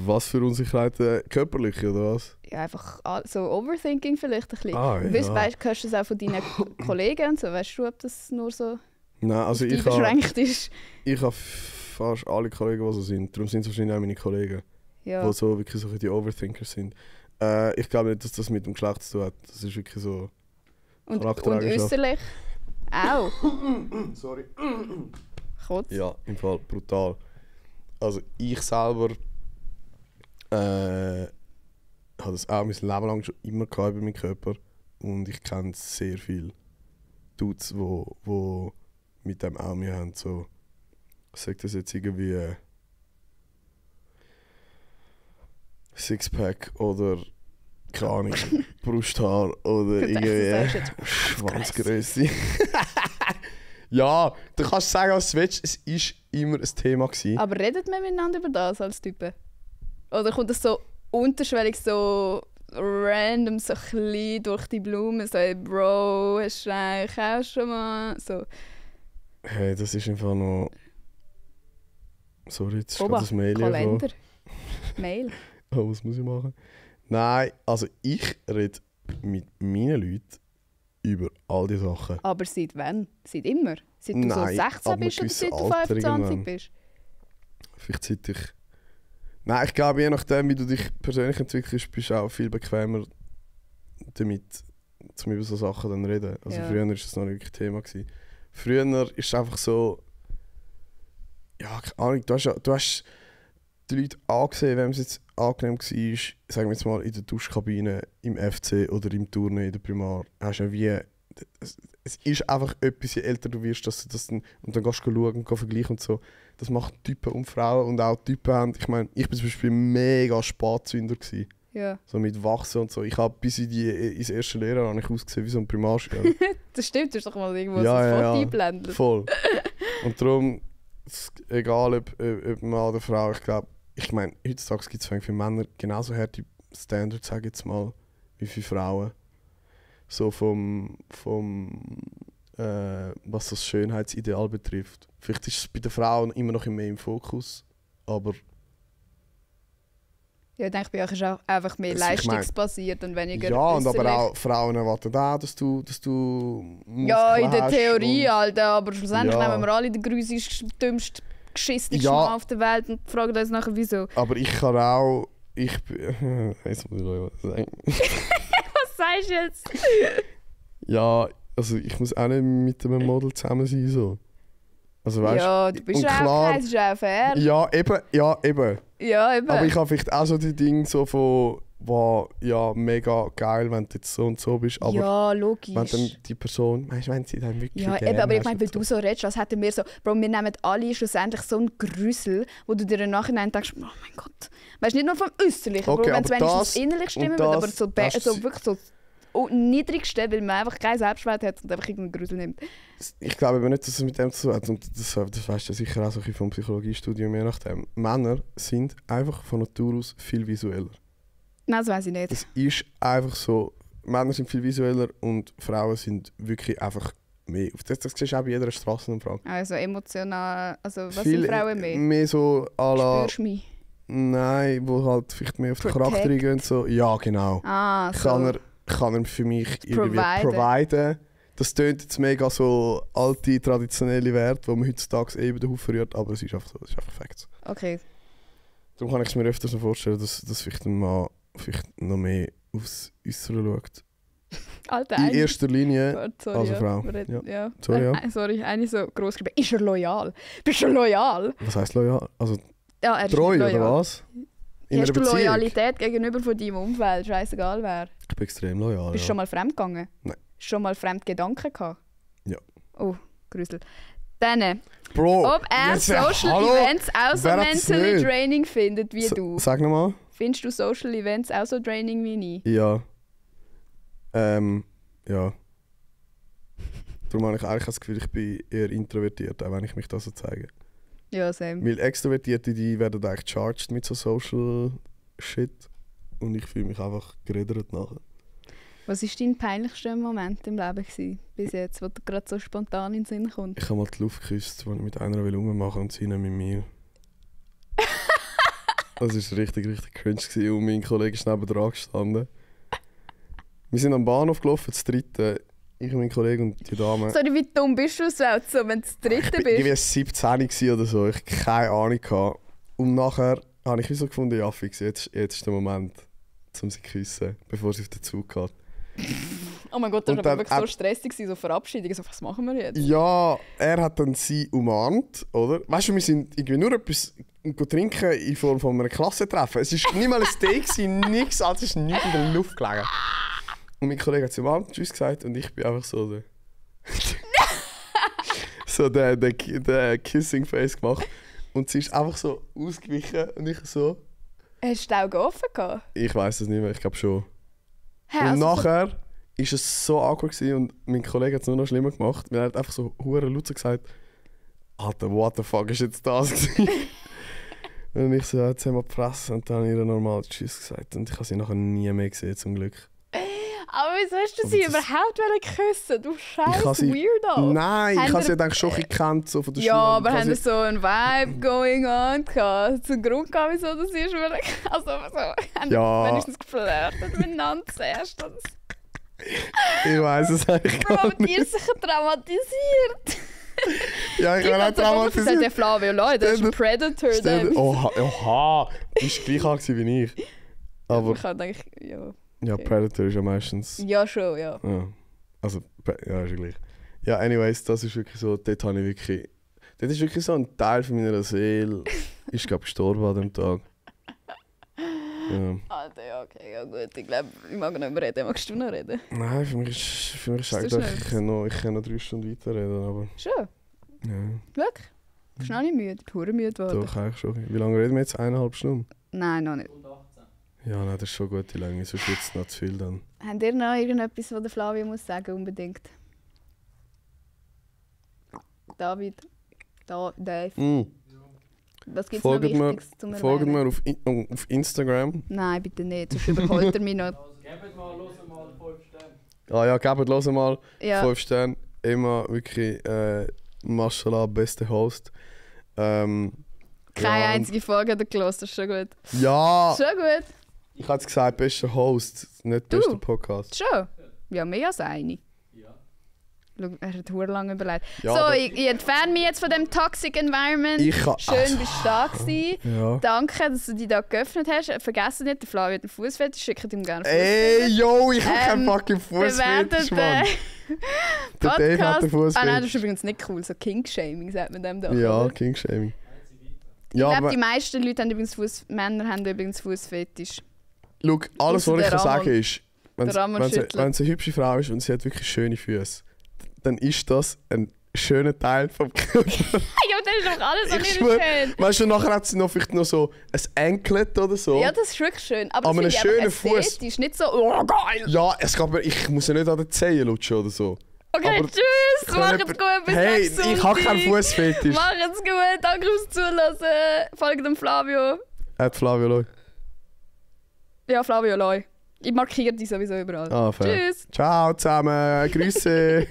was für Unsicherheiten? Körperliche oder was? Ja, einfach so Overthinking vielleicht ein bisschen. Ja. Hörst du das auch von deinen Kollegen und so? Weißt du, ob das nur so beschränkt ist? Ich habe fast alle Kollegen, die so sind. Darum sind es wahrscheinlich auch meine Kollegen, die so wirklich so die Overthinker sind. Ich glaube nicht, dass das mit dem Geschlecht zu tun hat. Das ist wirklich so und äußerlich? Auch. Sorry. Kotz. Ja, im Fall brutal. Also ich selber habe das auch mein Leben lang schon immer gehabt über meinen Körper und ich kenne sehr viele Dudes, die mit dem auch mir haben. So, sagt das jetzt irgendwie Sixpack oder keine Ahnung, Brusthaar oder irgendwie Schwanzgröße. Ja, du kannst sagen, was du willst, es war immer ein Thema gewesen. Aber redet man miteinander über das als Typen? Oder kommt das so unterschwellig, so random, so klein durch die Blumen, so hey, Bro, hast du eigentlich auch schon mal so? Hey, das ist einfach noch... Sorry, jetzt ist gerade das Mail Kalender. Mail. Oh, was muss ich machen? Nein, also ich rede mit meinen Leuten über all diese Sachen. Aber seit wann? Seit immer? Seit du so 16 bist oder seit du 25 bist? Vielleicht seit ich... Nein, ich glaube, je nachdem, wie du dich persönlich entwickelst, bist du auch viel bequemer damit, um über so Sachen dann reden. Also früher war das noch nicht wirklich Thema gewesen. Früher ist es einfach so... Ja, keine Ahnung, du hast die Leute angesehen, wem es jetzt angenehm war, sagen wir jetzt mal in der Duschkabine, im FC oder im Turnen in der Primar. Hast ja wie, es ist einfach etwas, je älter du wirst, dass du das dann, und dann gehst du schauen und vergleichen und so. Das macht Typen und Frauen und auch Typen haben. Ich meine, ich war zum Beispiel mega Spatzünder gewesen. Ja. So mit Wachsen und so. Ich habe bis ins erste Lehrjahr habe ich ausgesehen wie so ein Primarschüler. Das stimmt, du hast doch mal irgendwo so ein Foto eingeblendet. Voll. Und darum, egal ob Mann oder Frau, ich meine, heutzutage gibt es für Männer genauso harte Standards, sage ich jetzt mal, wie für Frauen. So was das Schönheitsideal betrifft. Vielleicht ist es bei den Frauen immer noch mehr im Fokus, aber... Ja, ich denke, bei euch ist auch einfach mehr leistungsbasiert und weniger ja, und äußerlich. aber auch Frauen erwarten auch, dass du ja, in der Theorie, Alter, aber schlussendlich nehmen wir alle den grusigsten, dümmsten, geschissensten Mann auf der Welt und fragen uns nachher, wieso. Aber ich kann auch... Jetzt muss ich euch was sagen. Was sagst du jetzt? Ja, also ich muss auch nicht mit einem Model zusammen sein, so. Also, weißt, ja, du bist ja auch kein, ist auch fair. Ja, eben. Ja, eben. Aber ich habe vielleicht auch so die Dinge so von, ja, mega geil, wenn du jetzt so und so bist. Aber ja, logisch. Wenn dann die Person, weißt du, wenn sie dann wirklich ja, eben, aber ich meine, weil du so redest, als hätten wir so, Bro, wir nehmen alle schlussendlich so einen Grüssel, wo du dir im Nachhinein denkst, oh mein Gott. Weißt du, nicht nur vom Äußerlichen, okay, wenn es wenigstens innerlich stimmen würde, aber so wirklich so Niedrigste, weil man einfach keinen Selbstwert hat und einfach irgendeinen Grusel nimmt. Ich glaube aber nicht, dass es mit dem zu tun hat. Und das weißt du sicher auch so ein bisschen vom Psychologiestudium, je nachdem. Männer sind einfach von Natur aus viel visueller. Nein, das weiss ich nicht. Es ist einfach so, Männer sind viel visueller und Frauen sind wirklich einfach mehr. Das siehst du auch bei jeder Strassenumfrage. Also emotional, also was Viel, sind Frauen mehr? Mehr so à la... Spürst du mich? Nein, wo halt vielleicht mehr auf den Protect. Charakter gehen. So. Ja, genau. Ah, so. Kann er für mich irgendwie providen. Das tönt jetzt mega so alte, traditionelle Werte, die man heutzutage eben den Haufen rührt, aber es ist einfach so, es ist einfach Facts. Okay. Darum kann ich es mir öfters so vorstellen, dass vielleicht ein Mann vielleicht noch mehr aufs Äußere schaut. Alter, In erster Linie sorry, als Frau. Ja. Sorry, ja. Sorry, eine so groß geschrieben. Ist er loyal? Bist du loyal? Was heisst loyal? Also Ja, er ist treu loyal. oder was? In Hast einer du Beziehung? Loyalität gegenüber von deinem Umfeld? Scheißegal wer. Ich bin extrem loyal. Bist du schon mal fremd gegangen? Nein. Schon mal fremd Gedanken gehabt? Ja. Oh, Grusel. Dann, Bro, ob er jetzt, Social hallo? Events auch so Wer hat's mentally nicht? draining findet wie du? Sag nochmal. Findest du Social Events auch so draining wie ich? Ja. Ja. Darum habe ich eigentlich das Gefühl, ich bin eher introvertiert, auch wenn ich mich da so zeige. Ja, same. Weil Extrovertierte, die werden eigentlich charged mit so Social Shit. Und ich fühle mich einfach geredet nachher. Was war dein peinlichster Moment im Leben gewesen, bis jetzt, wo dir gerade so spontan in den Sinn kommt? Ich habe mal die Luft geküsst, als ich mit einer rummachen will und sie nicht mit mir. Das war richtig, richtig cringe gewesen. Und mein Kollege ist nebendran gestanden. Wir sind am Bahnhof gelaufen, das dritte. Ich und mein Kollege und die Dame. Sorry, wie dumm bist du so, wenn du das Dritte Ich war irgendwie bist? 17 oder so, ich hatte keine Ahnung. Und nachher habe ich so gefunden, ja fix, jetzt ist der Moment, um sie zu küssen, bevor sie auf den Zug geht. Oh mein Gott, das Und war dann- wirklich so stressig, so Verabschiedung. So, was machen wir jetzt? Ja, er hat dann sie umarmt, oder? Weißt du, wir sind irgendwie nur etwas trinken in Form von einem Klassentreffen. Es war nicht mal ein Steak, nichts, es ist nichts in der Luft gelegen. Und mein Kollege hat sie umarmt, tschüss gesagt und ich bin einfach so der... so der Kissing Face gemacht. Und sie ist einfach so ausgewichen und ich so... Hast du die Augen offen gehabt? Ich weiß es nicht mehr, ich glaube schon. Hä, Und also nachher war es so awkward gewesen und mein Kollege hat es nur noch schlimmer gemacht, weil er hat einfach so hure laut gesagt, Alter, what the fuck ist jetzt das gewesen? Und ich so, ja, jetzt haben wir die Fresse und dann habe ich ihr normal Tschüss gesagt und ich habe sie nachher nie mehr gesehen, zum Glück. Aber wieso hast du Aber sie das- überhaupt küssen? Du Ich scheiß habe sie- Weirdo! Nein, Haben ich habe ihr- sie dann schon ein bisschen gekannt, so von der Ja, Schule. aber Ich habe haben wir sie- so einen Vibe going on gehabt? Zum Grund gehabt, wieso das ist? Also, haben Ja. wir wenigstens geflirtet miteinander zuerst. Ich weiß es eigentlich Bro, gar aber die nicht. ist sicher traumatisiert. Ja, ich bin auch Der traumatisiert. Flavio, Leute, das ist ein Predator. Stell dir- Dann. Oha, du bist gleich alt gewesen wie ich. Aber Ich kann eigentlich, ja. ja, okay. Predator ist ja meistens... Ja, schon, ja. Ja. Also, ja, ist ja gleich. Ja, anyways, das ist wirklich so, dort habe ich wirklich... Dort ist wirklich so ein Teil von meiner Seele, ist glaube gestorben an dem Tag. Ja. Alter, ja, okay, ja gut. Ich glaube, ich mag noch nicht reden. Magst du noch reden? Nein, für mich ist Ist das eigentlich, schnell? ich kann noch 3 Stunden weiterreden, aber Schon? ja, Wirklich? Bist du noch nicht müde? Pure müde geworden? doch eigentlich schon. Wie lange reden wir jetzt? 1,5 Stunden? Nein, noch nicht. Ja, nein, das ist schon gute Länge, sonst wird es noch zu viel dann. Habt ihr noch irgendetwas, was der Flavio muss sagen unbedingt? David? Dave? Was gibt es noch Folgt mir- Wichtiges zum Folgt Erwähnen? mir auf Instagram. Nein, bitte nicht, sonst überholt er mich noch. Gebt mal, hört mal 5 Sterne. Ah ja, gebt los mal Ja, 5 Sterne. Immer wirklich, Mashallah, beste Host. keine ja, einzige Folge hat er gehört, das ist schon gut. Ja, Schon gut? ich habe es gesagt, bester Host, nicht Du? bester Podcast. Schon? Ja, mehr als eine. Ja. Schau, er hat verdammt lange überlegt. Ja, so, aber- ich entferne mich jetzt von dem Toxic Environment. Ich kann- Schön, bist du da gewesen. Ja. Danke, dass du dich da geöffnet hast. Vergessen nicht, der Flavio hat einen Fußfetisch, schickt ihm gerne Ey, yo, ich habe keinen Ähm, fucking Fußfetisch, Bewertet Mann. Der Dave hat den Podcast. Ah nein, das ist Fußfetisch. übrigens nicht cool. So King-Shaming sagt man dem da. Ja, oder? King-Shaming. Ich Ja, glaube, aber die meisten Leute haben übrigens Männer haben übrigens Fußfetisch. schau, alles, Ausser was ich der kann Ramon. sagen ist, wenn Der Ramon sie schüttelt. eine hübsche Frau ist und sie hat wirklich schöne Füße, dann ist das ein schönen Teil vom Körper. Ja, aber das ist doch alles so Ich nicht schwör, schön. weißt du, nachher hat sie noch vielleicht noch so ein Anklet oder so. Ja, das ist wirklich schön. Aber Aber das einen finde ich schönen einfach Fuß. ästhetisch, nicht so, oh geil. Ja, es gab, ich muss ja nicht an den Zehen lutschen oder so. Okay, Aber tschüss, kann macht's jemand- gut, bis Hey, nächsten ich habe keinen Sonntag. Fußfetisch. Macht's gut, danke fürs Zuhören. Folgt dem Flavio. Flavio Loy. Ja, Flavio Loy. Ich markiere die sowieso überall. Ah, fair. Tschüss. Ciao zusammen, Grüße.